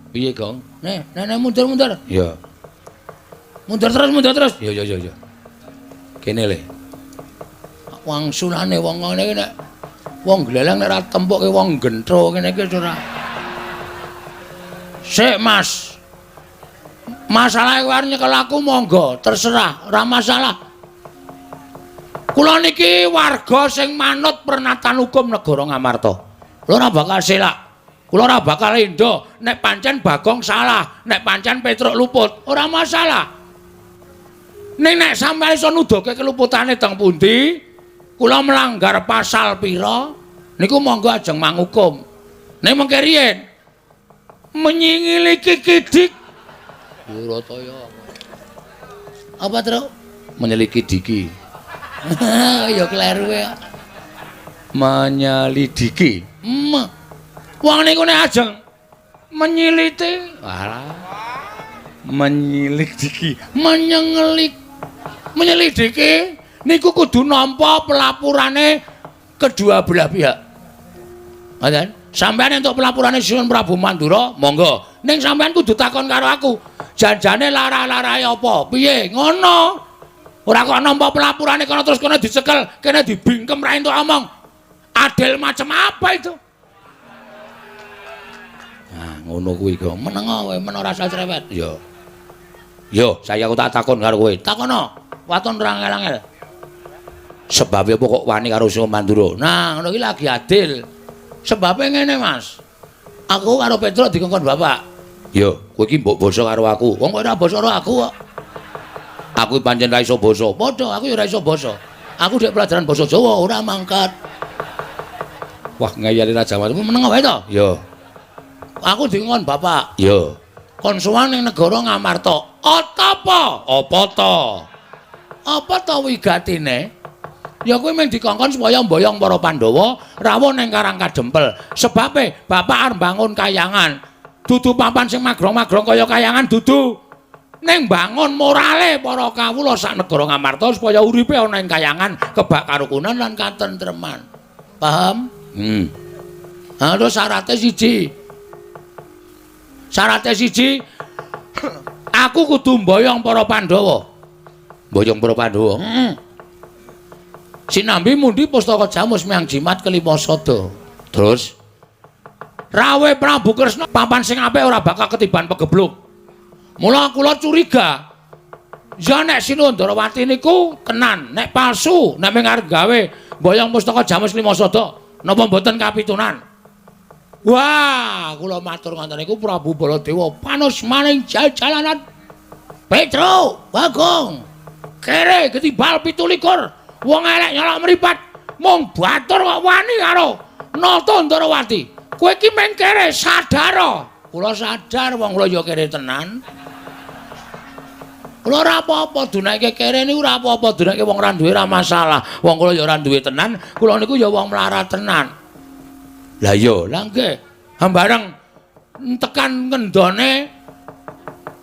Piye, Gong? Nih, nih mundur-mundur. Ya. Mundur terus, mundur terus. Ya ya ya ya. Kene le. Wangsulane wong ngene iki nek wong gleleng nek ora tempuke wong gentro ngene iki ora. Sik, Mas. Masalah kowe arep nyekel aku monggo, terserah, ora masalah. Kula niki warga sing manut pernatan hukum negara Ngamarta. Kula ora bakal selak. Kula ora bakal endo nek pancen Bagong salah, nek pancen Petruk luput, ora masalah. Ning nek sampeyan iso nuduhke keluputane teng pundi, kula melanggar pasal pira, niku monggo ajeng mangukum. Ning mengke riyen menyingiliki kidik Durataya. Apa, Truk? Menyelidiki. Ya kleru ya. Menyelidiki. Wong niku nek ajeng menyiliti, walah. Menyelidiki, menyengelik, menyelidiki niku kudu nampa pelapurane kedua belah pihak. Ngoten? Sampeyan entuk pelapurane Sinuwun Prabu Mandura, monggo. Ning sampeyan kudu takon karo aku. Janjane lara-larae apa? Piye? Ngono. Ora kok nampa pelapurane kono terus kono dicekel, kene dibingkem ra entuk omong. Adil macam apa itu? Nah, ngono kuwi kok. Menengo kowe, men ora usah cerewet. Ya. Yo, saya aku tak takon karo kowe. Takono. Waton ora angel-angel. Sebabe apa kok wani karo Sinuwun Mandura? Nah, ngono iki lagi adil. Sebabe ngene, Mas. Aku karo Petruk dikongkon bapak. Yo, kowe iki mbok basa karo aku. Wong kowe ora basa karo aku kok. Aku pancen ra iso basa. Padha, aku ya ora iso basa. Aku dhek pelajaran basa Jawa ora mangkat. Wah, ngeyeli Raja Mas. Meneng wae to? Yo. Aku dikongkon bapak. Yo. Kon sowan ning negara Ngamarta. Apa? Apa to? Apa to wigatine? Ya kowe mung dikongkon supaya mboyong para Pandhawa rawuh ning Karang Kadempel. Sebabe bapak arep mbangun kayangan. Dudu papan sing magrong-magrong kaya kayangan dudu. Ning bangun morale para kawula sak negara Ngamarta supaya uripe ana ing kayangan, kebak karukunan lan katentreman. Paham? Ha terus syarate siji. Syarate siji, aku kudu mboyong para Pandhawa. Mboyong para Pandhawa. Heeh. Sinambi mundi pustaka jamus miang jimat kelima sada. Terus rawe Prabu Kresna papan sing apik ora bakal ketiban pegebluk. Mula kula curiga. Ya nek Sinuwun Ndarawati niku tenan, nek palsu, nek mung arep gawe mboyong pustaka jamus lima sada, napa mboten kapitunan? Wah, kula matur ngoten niku Prabu Baladewa panus maning jajalanan. Petro, Bagong. Kere ketibal 27. Wong elek nyolok mripat. Mung batur kok wani karo Nata Ndarawati. Kowe iki mung kere sadar. Kula sadar wong kula ya kere tenan. Kula ora apa-apa dunake kere niku ora apa-apa, dunake wong ora duwe ora masalah. Wong kula ya ora duwe tenan, kula niku ya wong melarat tenan. Lah iya, lah nggih. Hambareng tekan ngendone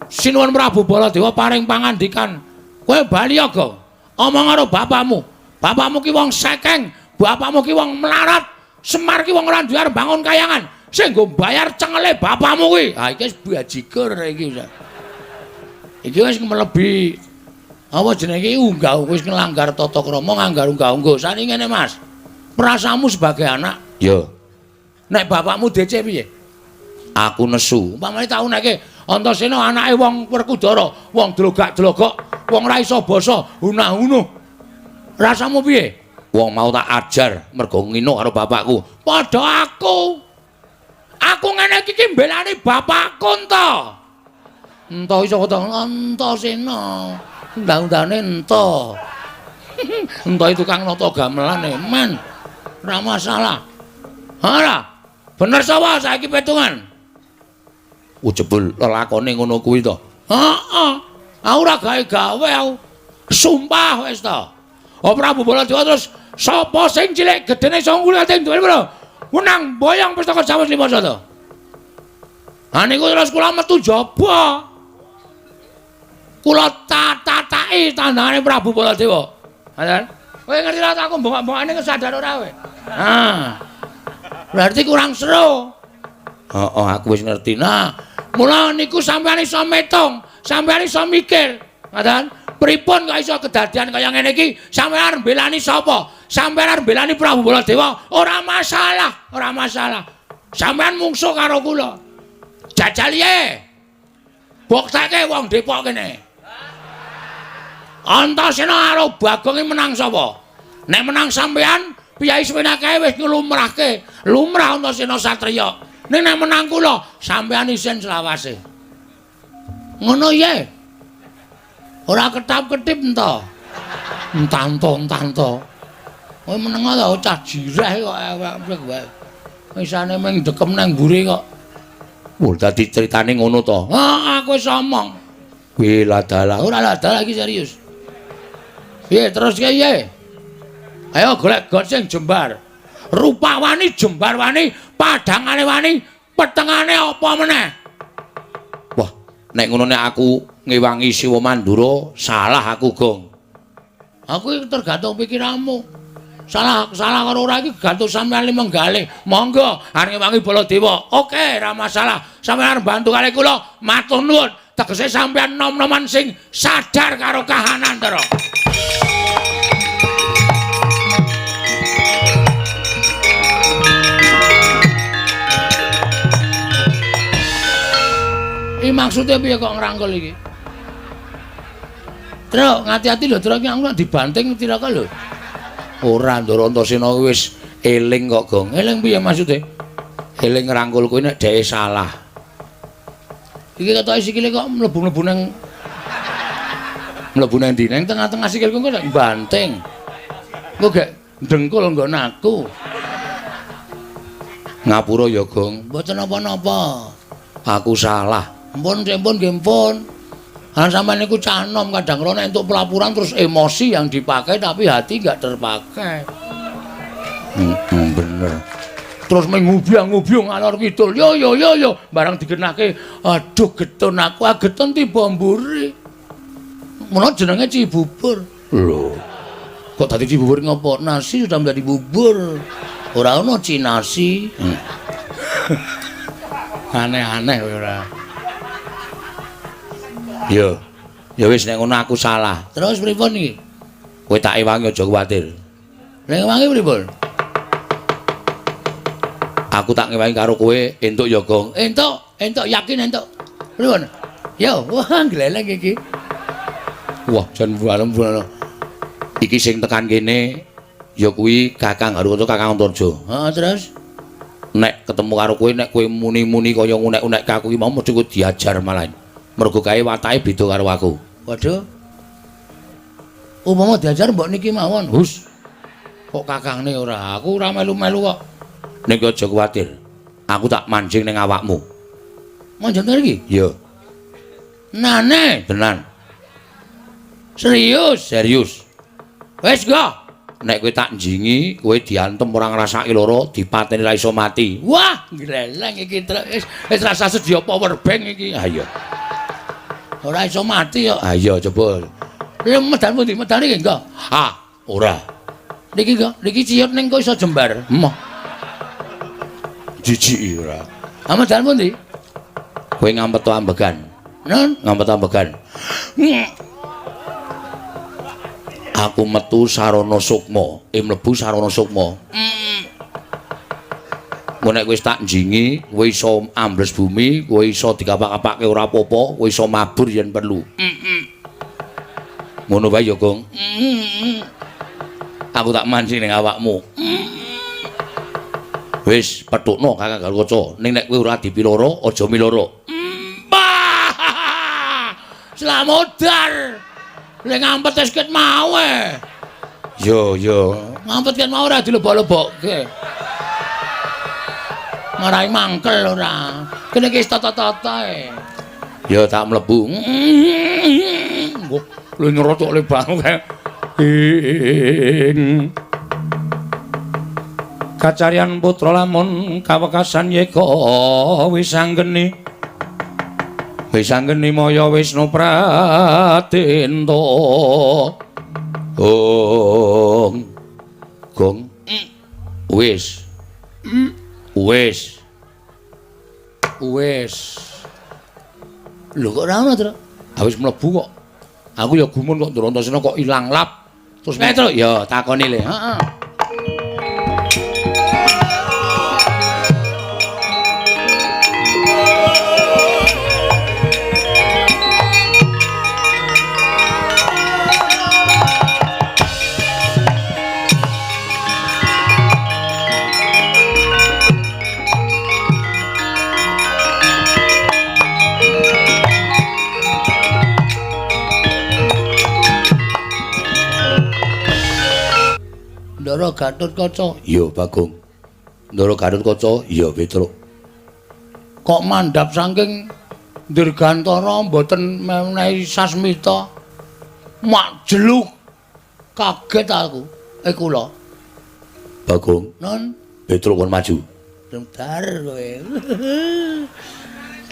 Sinuwun Prabu Baladewa paring pangandikan, "Kowe bali ya, Gong. Omong karo bapakmu. Bapakmu ki wong sekeng, bapakmu ki wong melarat, Semar ki wong ora duwe arep bangun kayangan. Sing nggo bayar cengele bapakmu kuwi." Ha iki wis bajigur iki. Iki wis mlebi apa jenenge iki unggah wis nglanggar tata krama, nganggar unggah-ungguh. Saniki ngene, Mas. Perasaanmu sebagai anak, ya. Nek bapakmu DC piye? Aku nesu. Umpamane tau neke Antasena anake wong Werkudara, wong dlogak-dlogok, wong ora iso basa, hunah-hunuh. Rasamu piye? Wong mau tak ajar mergo ngino karo bapakku. Padha aku. Aku ngene iki ki mbelani bapakku ento. Ento iso to Antasena. Undang-undane ento. Ento tukang nata gamelan e, men. Ora masalah. Ora. Bener sapa saiki petungan? Oh jebul lelakone ngono kuwi to. Heeh. Aku ora gawe-gawe aku. Sumpah wis to. Oh Prabu Baladewa terus sapa sing cilik gedene iso ngulate duwe lho. Menang boyong pustaka Jamus lima sada. Ha niku terus kula metu jaba. Kula tatataki tandangane Prabu Baladewa. Ngoten. Kowe ngerti ra aku bongok-bongokane sadar ora kowe? Ha. Berarti kurang seru. Heeh, aku wis ngerti. Nah, mula niku sampeyan iso metung, sampeyan iso mikir. Ngoten. Pripun kok iso kedadian kaya ngene iki? Sampeyan arep mbelani sapa? Sampeyan arep mbelani Prabu Baladewa? Ora masalah, ora masalah. Sampeyan mungsuh karo kula. Jajal ye. Bokteke wong Depok kene. Antasena karo Bagong menang sapa? Nek menang sampeyan, piyai semene akeh wis nglumrahke. Lumrah Antasena satriya. Ning nek menang kula, sampeyan isin selawase. Ngono ye. Ora ketap-ketip ento. Entanto-entanto. Kowe meneng ta cah jireh kok awake wae. Isane mung dekem nang mburi kok. Wah, dadi critane ngono to. Ha, aku wis omong. Kuwi ladalah. Ora ladalah iki serius. Piye terus piye? Ayo golek got sing jembar. Rupa wani, jembar wani, padhangane wani, petengane apa meneh? Wah, nek ngono nek aku ngewangi Siwa Mandura, salah aku, Gong. Aku iki tergantung pikiranmu. Salah salah karo ora iki gantung sampeyan limenggalih. Monggo arep ngewangi Baladewa. Oke, ora masalah. Sampeyan arep bantu kali kula, matur nuwun. Tegese sampeyan nom-noman sing sadar karo kahanan, Ndara. Iki maksude piye kok ngrangkul iki? Truk, ngati-ati lho, Truk, iki aku nek dibanting tiraka lho. Ora, Ndara Antasena wis eling kok, Gong. Eling piye maksude? Eling ngrangkul kuwi nek dheke salah. Iki ketoke sikile kok mlebu-mlebu nang mlebu nang ndi? Nang tengah-tengah sikilku kok nek banting. Engko gek dengkul nggon aku. Ngapura ya, Gong. Mboten napa-napa. Aku salah. Ampun, ampun, nggih ampun. Lan sampeyan niku cah nom kadang kala nek entuk pelaporan terus emosi yang dipakai tapi hati enggak terpakai. Bener. Terus mengubyang-ngubyung ngalor ngidul. Yo yo yo yo, barang digenahke, aduh getun aku, getun tiba mburi. Mula jenenge Cibubur. Lho. Kok dadi Cibubur ngopo? Nasi sudah menjadi bubur. Ora ono cinasi. Aneh-aneh kowe ora. Yo. Ya wis nek ngono aku salah. Terus pripun iki? Kowe tak ewangi aja kuwatir. Nek ewangi pripun? Aku tak ngewangi karo kowe entuk ya, Gong. Entuk, entuk yakin entuk. Pripun? Yo, wah gleleng iki. Wah, jan bualem-bualem. Iki sing tekan kene ya kuwi Kakang Harukaca, Kakang Antarja. Heeh, terus nek ketemu karo kowe, nek kowe muni-muni kaya ngunek-unek aku iki mau mesti kowe diajar malah. Mergo kae watake beda karo aku. Waduh. Upama diajar mbok niki mawon. Hus. Kok kakangne ora? Aku ora melu-melu kok. Ning aja kuwatir. Aku tak manjing ning awakmu. Manjing iki? Iya. Nane, tenan. Serius, serius. Wis go. Nek kowe tak njingi, kowe diantem ora ngrasake lara, dipateni ra iso mati. Wah, gleleng iki wis wis rasa sedia power bank iki. Ha iya. Ora iso mati kok. Ha iya coba. Lha medan pundi? Medan iki enggak? Ha, ora. Niki enggak, niki ciut ning kok iso jembar. Emoh. Jijiki ora. Ha medan pundi? Kowe ngampet ambegan. Nun, ngampet ambegan. Aku metu sarana sukma, mlebu sarana sukma. Engko nek wis tak njingi, kowe iso ambles bumi, kowe iso dikapak-kapake ora apa-apa, kowe iso mabur yen perlu. Ngono wae ya, Gong. Aku tak mancing ning awakmu. Wis petukno Kakang Garukaca, ning nek kowe ora dipiloro, aja miloro. Slamodar. Lek ngampet wis ket mau e. Yo yo, ngampet ket mau ora dilebok-lebokke. Marai mangkel ora. Kene iki wis tata-tata e. Ya tak mlebu. Lho nyerocok le bang kae. Kacaryan putra lamun kawekasan yeka wis anggeni. Wis anggeni maya Wisnu Pratenta. Gong. Gong. Wis. Wis. Wis. Lho kok ora ono, Tru? Ha wis mlebu kok. Aku ya gumun kok Ndrantasena kok ilang lap. Terus Tru, ya takoni le. Heeh. Ndara Gatotkaca. Iya, Bagong. Ndara Gatotkaca, iya, Petruk. Kok mandhap saking Dirgantara mboten menehi sasmita. Mak jeluk. Kaget aku. Kula. Bagong. Non, Petruk kon maju. Bentar kowe.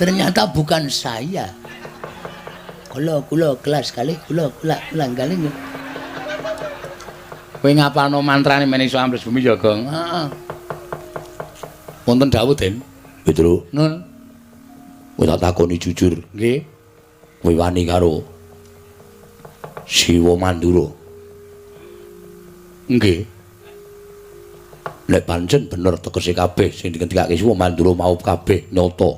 Ternyata bukan saya. Kula kula kelas kali kula kula ulang kali. Kowe ngapalno mantrane men iso ambles bumi ya, Gong? Heeh. Wonten dawuh, Den. Petruk. Nun. Kowe tak takoni jujur. Nggih. Kowe wani karo Siwa Mandura. Nggih. Nek pancen bener tegese kabeh sing dikendikake Siwa Mandura mau kabeh nyata.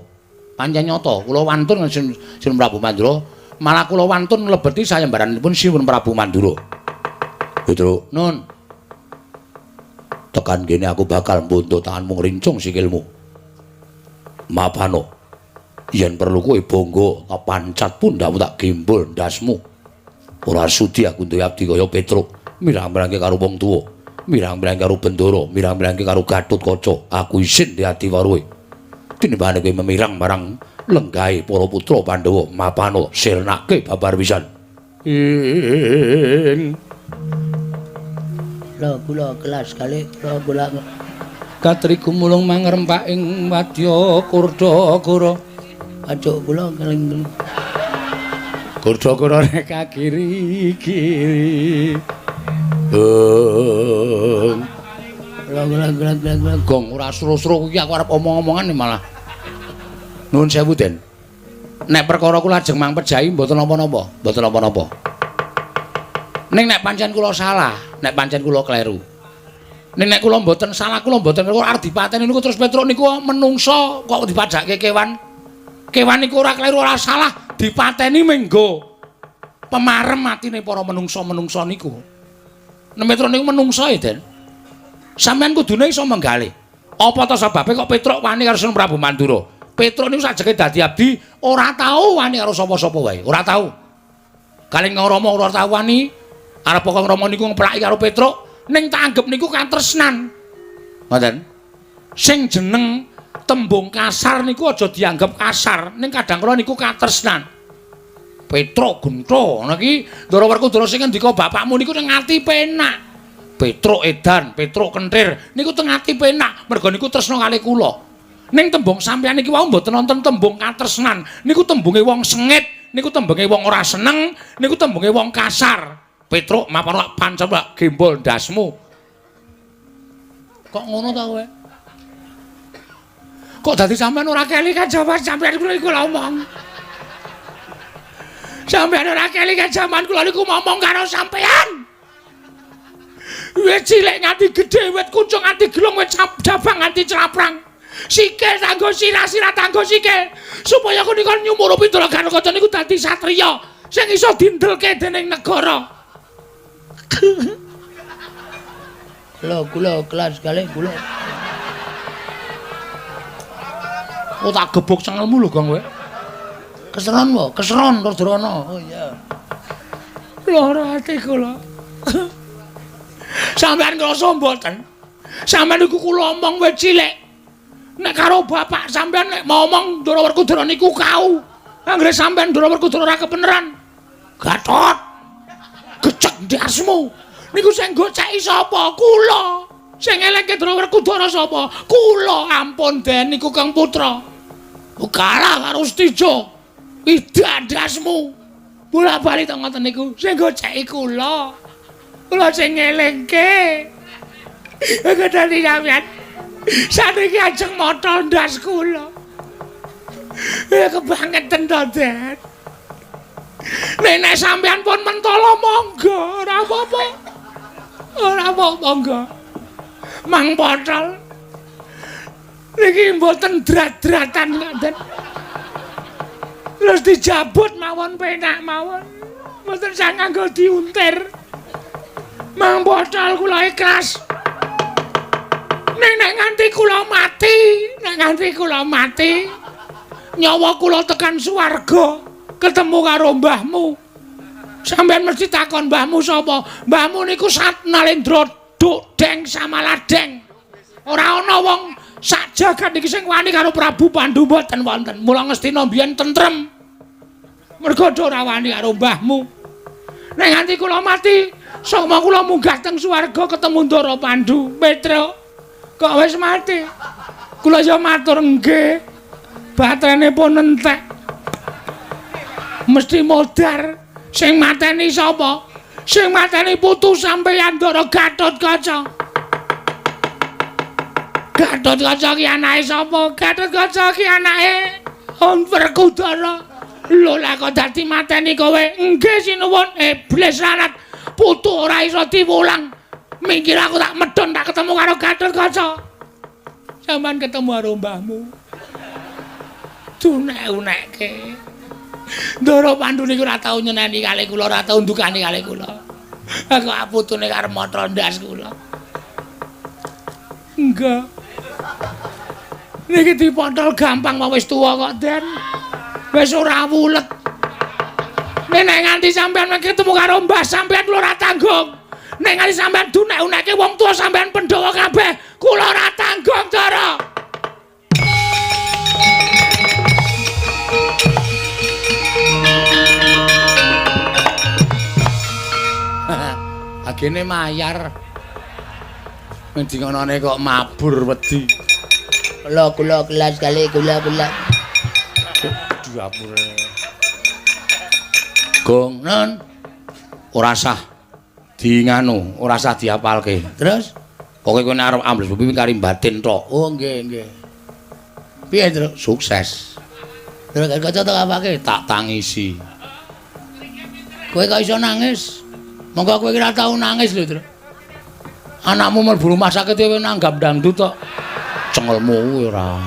Pancen nyata, kula wantun Sin Prabu Mandura, malah kula wantun mlebeti sayembaranipun Siwun Prabu Mandura. Petruk, nun. Tekan kene aku bakal mbonto tanganmu ngrincung sikilmu. Mapano. Yen perlu kowe bangga, tak pancat pundhakmu tak gembol ndasmu. Ora sudi aku duwe abdi kaya Petruk, mirang-mirangke karo wong tuwa, mirang-mirangke karo Bendara, mirang-mirangke karo Gatotkaca. Aku isin di ati waruhe. Tinimbangane kowe memirang marang lenggahe para putra Pandhawa, mapano sirnake babar pisan. Ing Kula kula kelas kali kula kula. Katri gumulung mangrempak ing wadya Kurdagara. Ajuk kula keling. Kurdagara rek kiri-kiri. Gong. Gong ora sro-sro kuwi aku arep omong-omongan malah. Nuwun sewu, Den. Nek perkara kula ajeng mang pejahi mboten napa-napa, mboten napa-napa. Ning nek pancen kula salah, nek pancen kula kleru. Ning nek kula mboten salah, kula mboten kleru arep dipateni niku terus Petruk niku menungso kok dipadhakke kewan. Kewan niku ora kleru ora salah, dipateni menggo pemarem atine para menungso-menungso niku. Nek Petruk niku menungso e, Den. Sampeyan kudune iso menggalih. Apa ta sebabe kok Petruk wani karo Sunan Prabu Mandura? Petruk niku sajeke dadi abdi ora tau wani karo sapa-sapa wae, ora tau. Kalih Rama ora tau wani, arep kok Rama niku ngeplaki karo Petruk, ning tak anggep niku katresnan. Ngoten. Sing jeneng tembung kasar niku aja dianggep kasar, ning kadang kala niku katresnan. Petruk gentho ngono iki Ndara Werkudara sing ngendika bapakmu niku teng ati penak. Petruk edan, Petruk kentir niku teng ati penak, merga niku tresna kalih kula. Ning tembung sampeyan niki wau mboten wonten tembung katresnan, niku tembunge wong sengit, niku tembunge wong ora seneng, niku tembunge wong kasar. Petruk mapan pancen gembol ndasmu. Kok ngono ta kowe? Kok dadi sampeyan ora kelingan jaman sampeyan kula iku ngomong. Sampeyan ora kelingan jaman kula niku ngomong karo sampeyan. Wit cilik nganti gedhe, wit kuncung nganti gelung, wit jabang nganti craprang. Sikil tanggo sirah, sirah tanggo sikil. Supaya kunika nyumurupi Ndara Gatotkaca niku dadi satriya sing iso dindelke dening negara. Kula kula kelas kalih kula. Oh tak gebuk cengelmu lho, Gong kowe. Keseron wae, keseron Rudrono. Oh iya. Lara ati kula. Sampeyan ngrasa mboten? Sampeyan niku kula omong wit cilik. Nek karo bapak sampeyan nek ngomong Ndara Werkudara niku kau. Anggere sampeyan Ndara Werkudara ora kebeneran. Gatot. Gecek ndasmu. Niku sing goceki sapa? Kula. Sing eleke Ndara Werkudara sapa? Kula. Ampun Den niku Kang Putra. Kalah karo Stijo. Ida ndasmu. Bola-bali to ngoten niku sing goceki kula. Kula sing ngelingke. Kok dadi sampeyan saniki ajeng motol ndas kula. Kebangeten to, Den. Nek sampeyan pun mentolo monggo, ora apa-apa. Ora apa-apa monggo. Mang potol. Niki mboten drat-dratan kok, Den. Terus dijabut mawon penak mawon. Mboten sang nganggo diuntir. Mang botol kula ikhlas. Nek nganti kula mati, nek nganti kula mati, nyawa kula tekan swarga, ketemu karo mbahmu. Sampeyan mesti takon mbahmu sapa? Mbahmu niku Sat Nalendra Duk Deng Samaladeng. Ora ana wong sak jagat iki sing wani karo Prabu Pandu mboten wonten. Mula Ngastina mbiyen tentrem. Mergo ora wani karo mbahmu. Nek nganti kula mati, soma kula munggah teng swarga ketemu Ndara Pandu. Petruk, kok wis mati? Kula ya matur nggih. Baterene pun entek. Mesti modar. Sing mateni sapa? Sing mateni putu sampeyan Ndara Gatotkaca. Gatotkaca ki anake sapa? Gatotkaca ki anake Werkudara. Lho lah kok dadi mateni kowe? Nggih sinuwun. Iblis larat. Putu ora iso diwulang. Minggir aku tak medhon tak ketemu karo Gatotkaca. Sampeyan ketemu karo mbahmu. Dunek-unekke. Ndara Pandu niku ora tau nyeneni kalih kula, ora tau ndukani kalih kula. Aku putune karo motol ndas kula. Enggak. Niki dipotol gampang wae wis tuwa kok, Den. Wis ora wulet. Nek nganti sampeyan ketemu karo mbah sampeyan kula ora tanggung. Nek nganti sampeyan dunek-unekke wong tuwa sampeyan Pandhawa kabeh, kula ora tanggung, Ndara. Agene mayar. Endi ngonone kok mabur wedi. Kula kula kelas kali kula kula. Diapure. Gong nen ora sah di nganu, ora sah diapalke. Terus pokoke kowe nek arep ambles bumi kari batin tok. Oh nggih nggih. Piye, Truk? Sukses. Terus kaca tok apake? Tak tangisi. Kowe kok iso nangis? Monggo kowe ora tau nangis lho, Truk. Anakmu mlebu rumah sakit kowe nanggap dangdut tok. Cengelmu kuwi ora.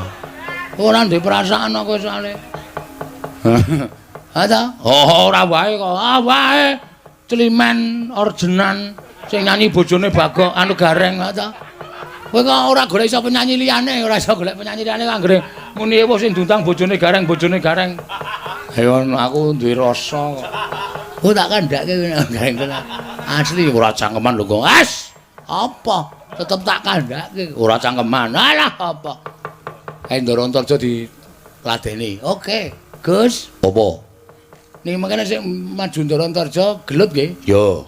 Ora ndek perasaan kok soalé. Ha ta? Oh, ora wae kok. Ah wae. Climen orjenan sing nyanyi bojone Bagong anu Gareng ha ta? Kowe kok ora golek iso penyanyi liyane, ora iso golek penyanyi liyane anggere muni ewo sing diundang bojone Gareng, bojone Gareng. Ayo aku duwe rasa kok. Oh tak kandhake Gareng tenan. Asli ora cangkeman lho kok. As, apa? Tetep tak kandhake. Ora cangkeman. Alah apa? Kae Ndara Antarja diladeni. Oke, Gus. Apa? Ning mangkene sing maju Ndara Antarja gelut nggih? Ya.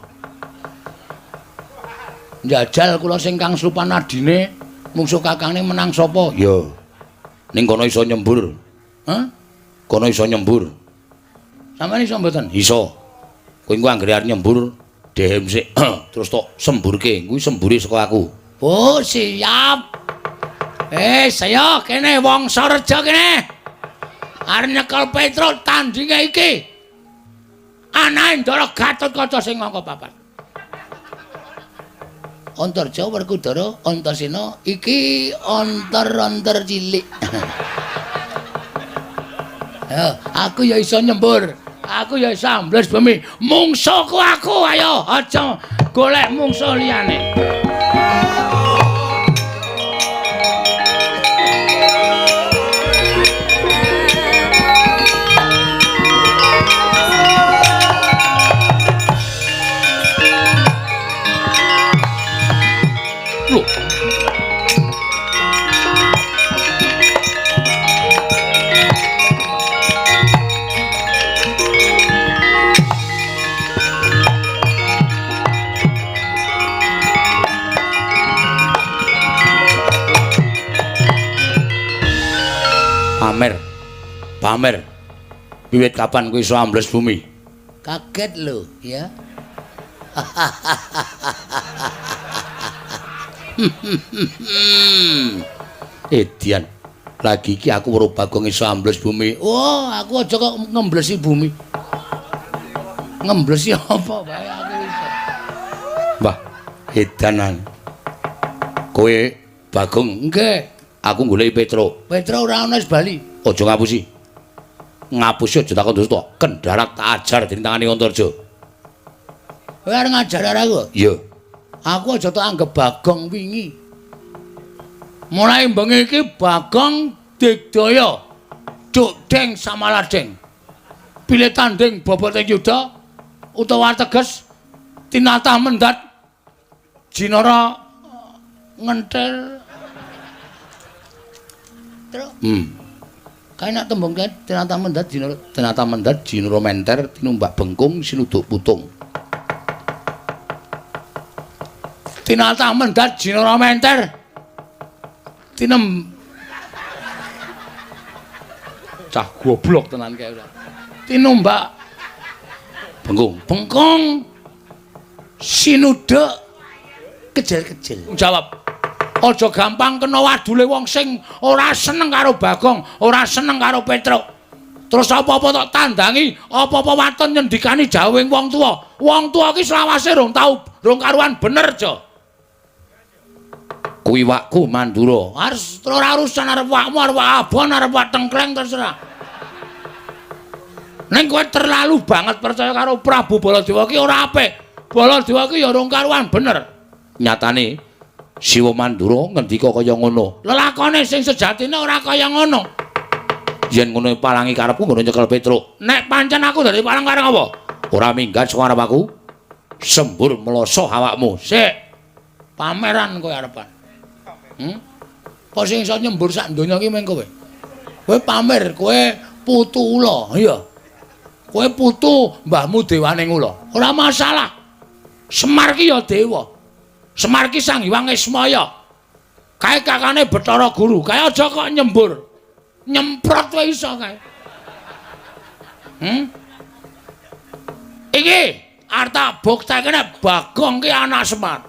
Njajal kula sing kang slupan adine mungsuh kakangne menang sapa? Ya. Ning kono iso nyembur. Hah? Kono iso nyembur. Sampeyan iso mboten? Iso. Kowe engko anggere arep nyembur dehem sik terus tok semburke. Kuwi sembure saka aku. Oh, siap. Saya kene Wangsareja kene. Arep nyekel Petruk tandinge iki. Anake Ndara Gatotkaca sing angka papat. Antarja Werkudara Antasena iki antar-antar cilik. Ya, aku ya iso nyembur. Aku ya iso ambles bumi. Mungsuhku aku, ayo aja golek mungsuh liyane. Pamer. Pamer. Wiwit kapan kowe iso ambles bumi? Kaget lho, ya. Edian. Lagi iki aku weruh Bagong iso ambles bumi. Oh, aku aja kok ngemblesi bumi. Ngemblesi apa wae aku iso. Mbah, edanan. Kowe Bagong? Nggih. Aku goleki Petruk. Petruk ora ana wis bali. Aja ngapusi. Ngapusi aja takon dosa. Kendharat tak ajar dening tangane Antarja. Kowe arep ngajar aku? Iya. Aku aja tok anggep Bagong wingi. Mulai bengi iki Bagong digdaya. Duk deng samaladeng. Pilih tanding boboting yuda utawa teges tinatah mendat jinara ngenthel. Truk. Kae nek tembung kae tinatah mendat jinara, tinatah mendat jinara menter tinumbak bengkung sinuduk putung. Tinatah mendat jinara menter tinem cah goblok tenan kae ora. Tinumbak bengkung, bengkung sinuduk kejel-kejel. Jawab. Aja gampang kena wadule wong sing ora seneng karo Bagong, ora seneng karo Petruk. Terus apa-apa tok tandangi, apa-apa waton nyendikani jawing wong tuwa. Wong tuwa iki selawase rong tau, rong karuan bener, Jo. Kuwi wakku Mandura. Arep ora urusan arep wakmu, arep wak abon, arep wak tengkleng terserah. Ning kowe terlalu banget percaya karo Prabu Baladewa ki ora apik. Baladewa ki ya rong karuan bener. Nyatane Siwa Mandura ngendika kaya ngono. Lelakone sing sejatine ora kaya ngono. Yen ngono palangi karepku ngono nyekel Petruk. Nek pancen aku dadi palang karep apa? Ora minggat saka arep aku. Sembur mloso awakmu. Sik. Pameran kowe arepan. Apa sing iso nyembur sak donya iki meng kowe? Kowe pamer, kowe putu ula, iya. Kowe putu mbahmu dewaning ula. Ora masalah. Semar ki ya dewa. Semar ki Sang Hyang Ismaya. Kae kakane Bathara Guru. Kae aja kok nyembur. Nyemprot wae iso kae. Iki arep buktekne Bagong ki anak Semar.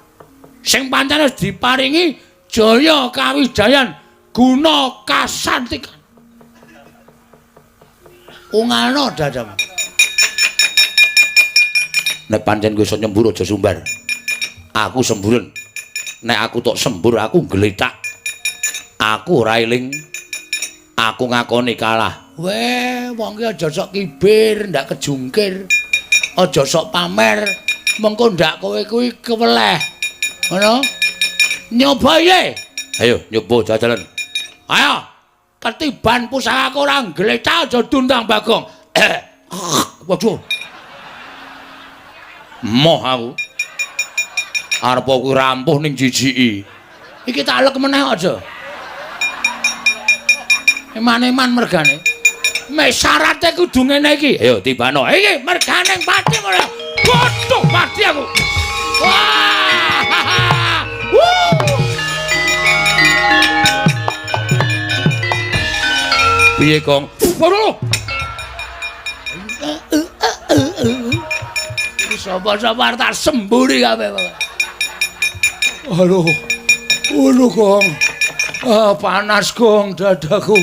Sing pancen wis diparingi jaya kawijayan guna kasantikan. Ungalno dadamu. Nek pancen kowe iso nyembur aja sumbar. Aku semburen. Nek aku tok sembur aku gletak. Aku ora eling. Aku ngakoni kalah. Weh, wong ki aja sok kibir, ndak kejungkir. Aja sok pamer. Mengko ndak kowe kuwi keweleh. Ngono? Nyoba ye. Ayo nyoba jajalan. Ayo. Ketiban pusakaku ora gletak aja dundang Bagong. Waduh. Moh aku. Arep kuwi rampuh ning jijiki. Iki tak alek meneh aja. Eman-eman mergane. Mek syarate kudu ngene iki. Ayo tibano. Iki mergane pati ora. Waduh, mati aku. Wah. Piye, Gong? Waduh. Sapa-sapa tak semburi kabeh. Aduh. Aduh, Gong. Ah, panas, Gong, dadaku.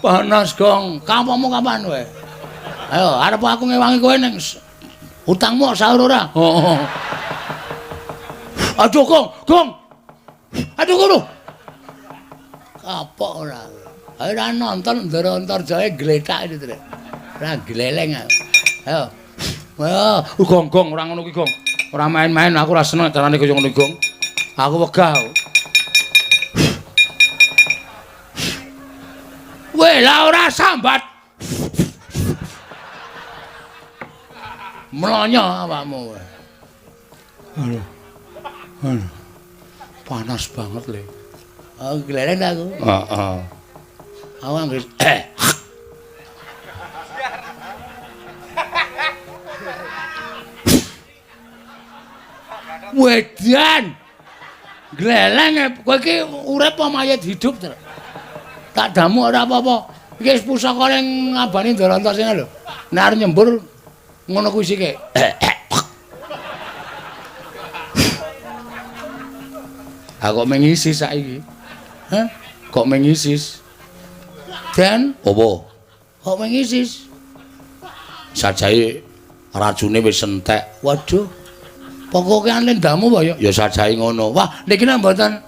Panas, Gong. Kampungmu kapan kowe? Ayo, arep aku ngewangi kowe ning utangmu sahur ora? Heeh. Aduh, Gong, Gong. Aduh, Guru. Kapok ora. Ayo ora nonton Ndara Antarjaya gletak itu, Trek. Ora gleleng aku. Ayo. Wah, Gong, Gong, ora ngono ki, Gong. Ora main-main, aku ora seneng carane kaya ngono, Gong. Aku wegah. Weh, lah ora sambat. Mlonyo awakmu. Aduh. Aduh. Panas banget, Le. Oh, gleleng aku. Heeh. Awak nggih. Wedan. Gleleng kowe iki urip apa mayit hidup, Tru? Tak damu ora apa-apa. Iki wis pusaka ning ngabani Ndara Antasena lho. Nek arep nyembur ngono kuwi sike. Aku kok mengisis saiki. Hah? Kok mengisis? Den, apa? Kok mengisis? Sajae racune wis entek. Waduh. Pokoke lendamu apa ya? Ya sajae ngono. Wah, niki nek mboten.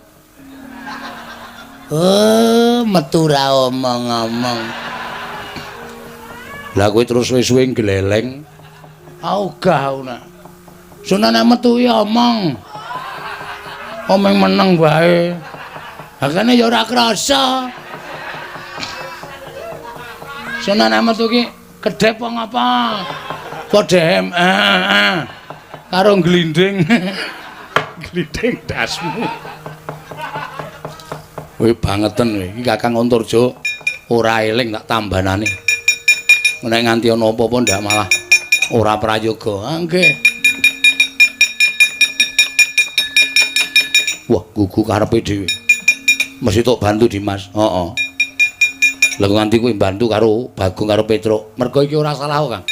Oh, metu ra omong-omong. Lah kowe terus suwe-suwe gleleng. Ogah aku nak. Sunan nek metu ya omong. Omong meneng wae. Hakane ya ora krasa. Sunan nek metu ki kedhep apa ngapa? Padha karo glinding. Glinding dasmu. Kowe bangeten kowe. Iki Kakang Antarja ora eling tak tambanane. Nek nganti ana apa-apa ndak malah ora prayoga. Ah nggih. Wah, gugu karepe dhewe. Mesti tok bantu Dimas. Heeh. Lah nganti kowe bantu karo Bagong karo Petruk. Mergo iki ora salah kok, Kang.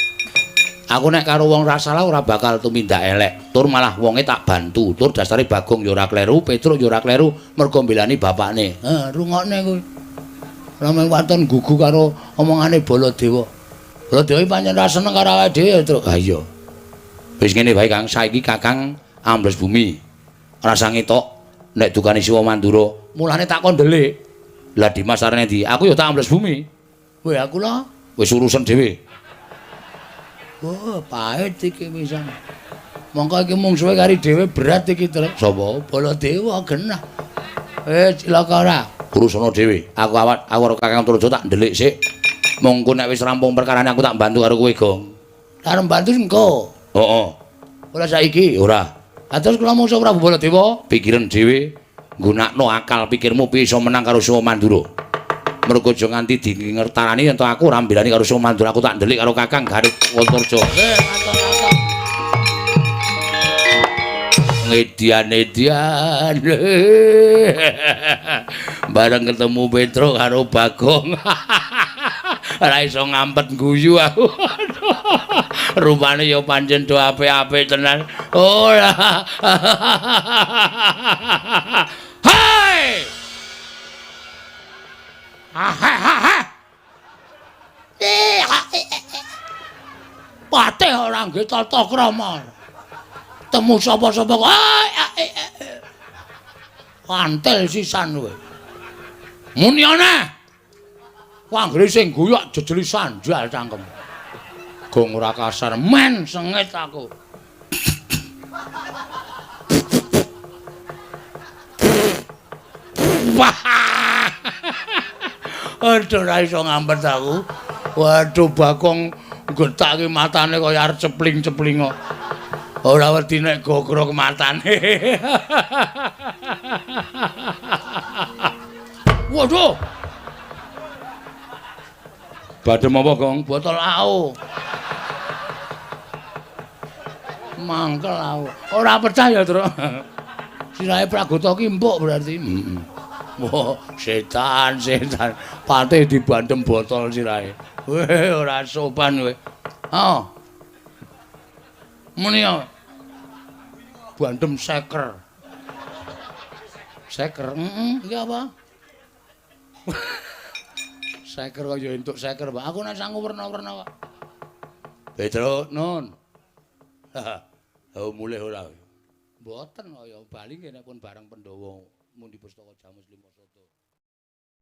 Aku nek karo wong ora salah ora bakal tumindak elek. Tur malah wonge tak bantu. Tur dasare Bagong ya ora kleru, Petruk ya ora kleru, mergo mbelani bapakne. Heh, rungokne kuwi. Ora mung waton gugu karo omongane Baladewa. Baladewa pancen ora seneng karo awake dhewe ya, Truk. Ha iya. Wis ngene wae, Kang. Saiki Kakang ambles bumi. Rasa ngetok nek dukane Siwa Mandura. Mulane tak kon ndelik. Lah Dimas arene ndi? Aku ya tak ambles bumi. Weh, aku lho. Wis urusan dhewe. Oh, pahit iki pisan. Mongko iki mungsuhe kari dhewe berat iki, Truk. Sapa? Baladewa genah. Eh, cilaka ora. Urusana dhewe. Aku awak aku karo Kakang Antarja tak ndelik sik. Mongko nek wis rampung perkarane aku tak bantu karo kowe, Gong. Arep bantu engko. Heeh. Ora saiki? Ora. Ha terus kula mungsuh Prabu Baladewa? Pikiran dhewe, nggunakno akal pikirmu piye iso menang karo Siwa Mandura. Mergo aja nganti dingertarani yen to aku ora mbelani karo Siwa Mandura, aku tak ndelik karo Kakang Garut Antarja. Nggih, matur-matur. Ngedian-edian. Bareng ketemu Petro karo Bagong. Ora iso ngampet guyu aku. Rupane ya pancen do apik-apik tenan. Ora. Hai. Ha ha ha. Patih ora nggih tata krama. Temu sapa-sapa kok. Kantel sisan kowe. Muni ana. Anggere sing guyok jejeli sanjal cangkem. Gong ora kasar men sengit aku. Aduh ora iso ngampet aku. Waduh Bagong gethake matane kaya arep cepling-cepling kok. Ora wedi nek gogrok matane. Waduh. Badhe apa, Gong? Botol AO. Mangkel aku. Ora percaya, Truk. Sirahe Pragota ki empuk berarti. Heeh. Wah, setan, setan. Patih dibandem botol sirahe. Weh, ora sopan kowe. Oh. Muni ya. Bandem seker. Seker, heeh, iki apa? Seker kok ya entuk seker, Pak. Aku nek sangu werna-werna kok. Petro, nun. Oh, mulih ora. Mboten kaya bali nggih nek pun bareng Pandhawa mundi pustaka Jamus Lima Sada.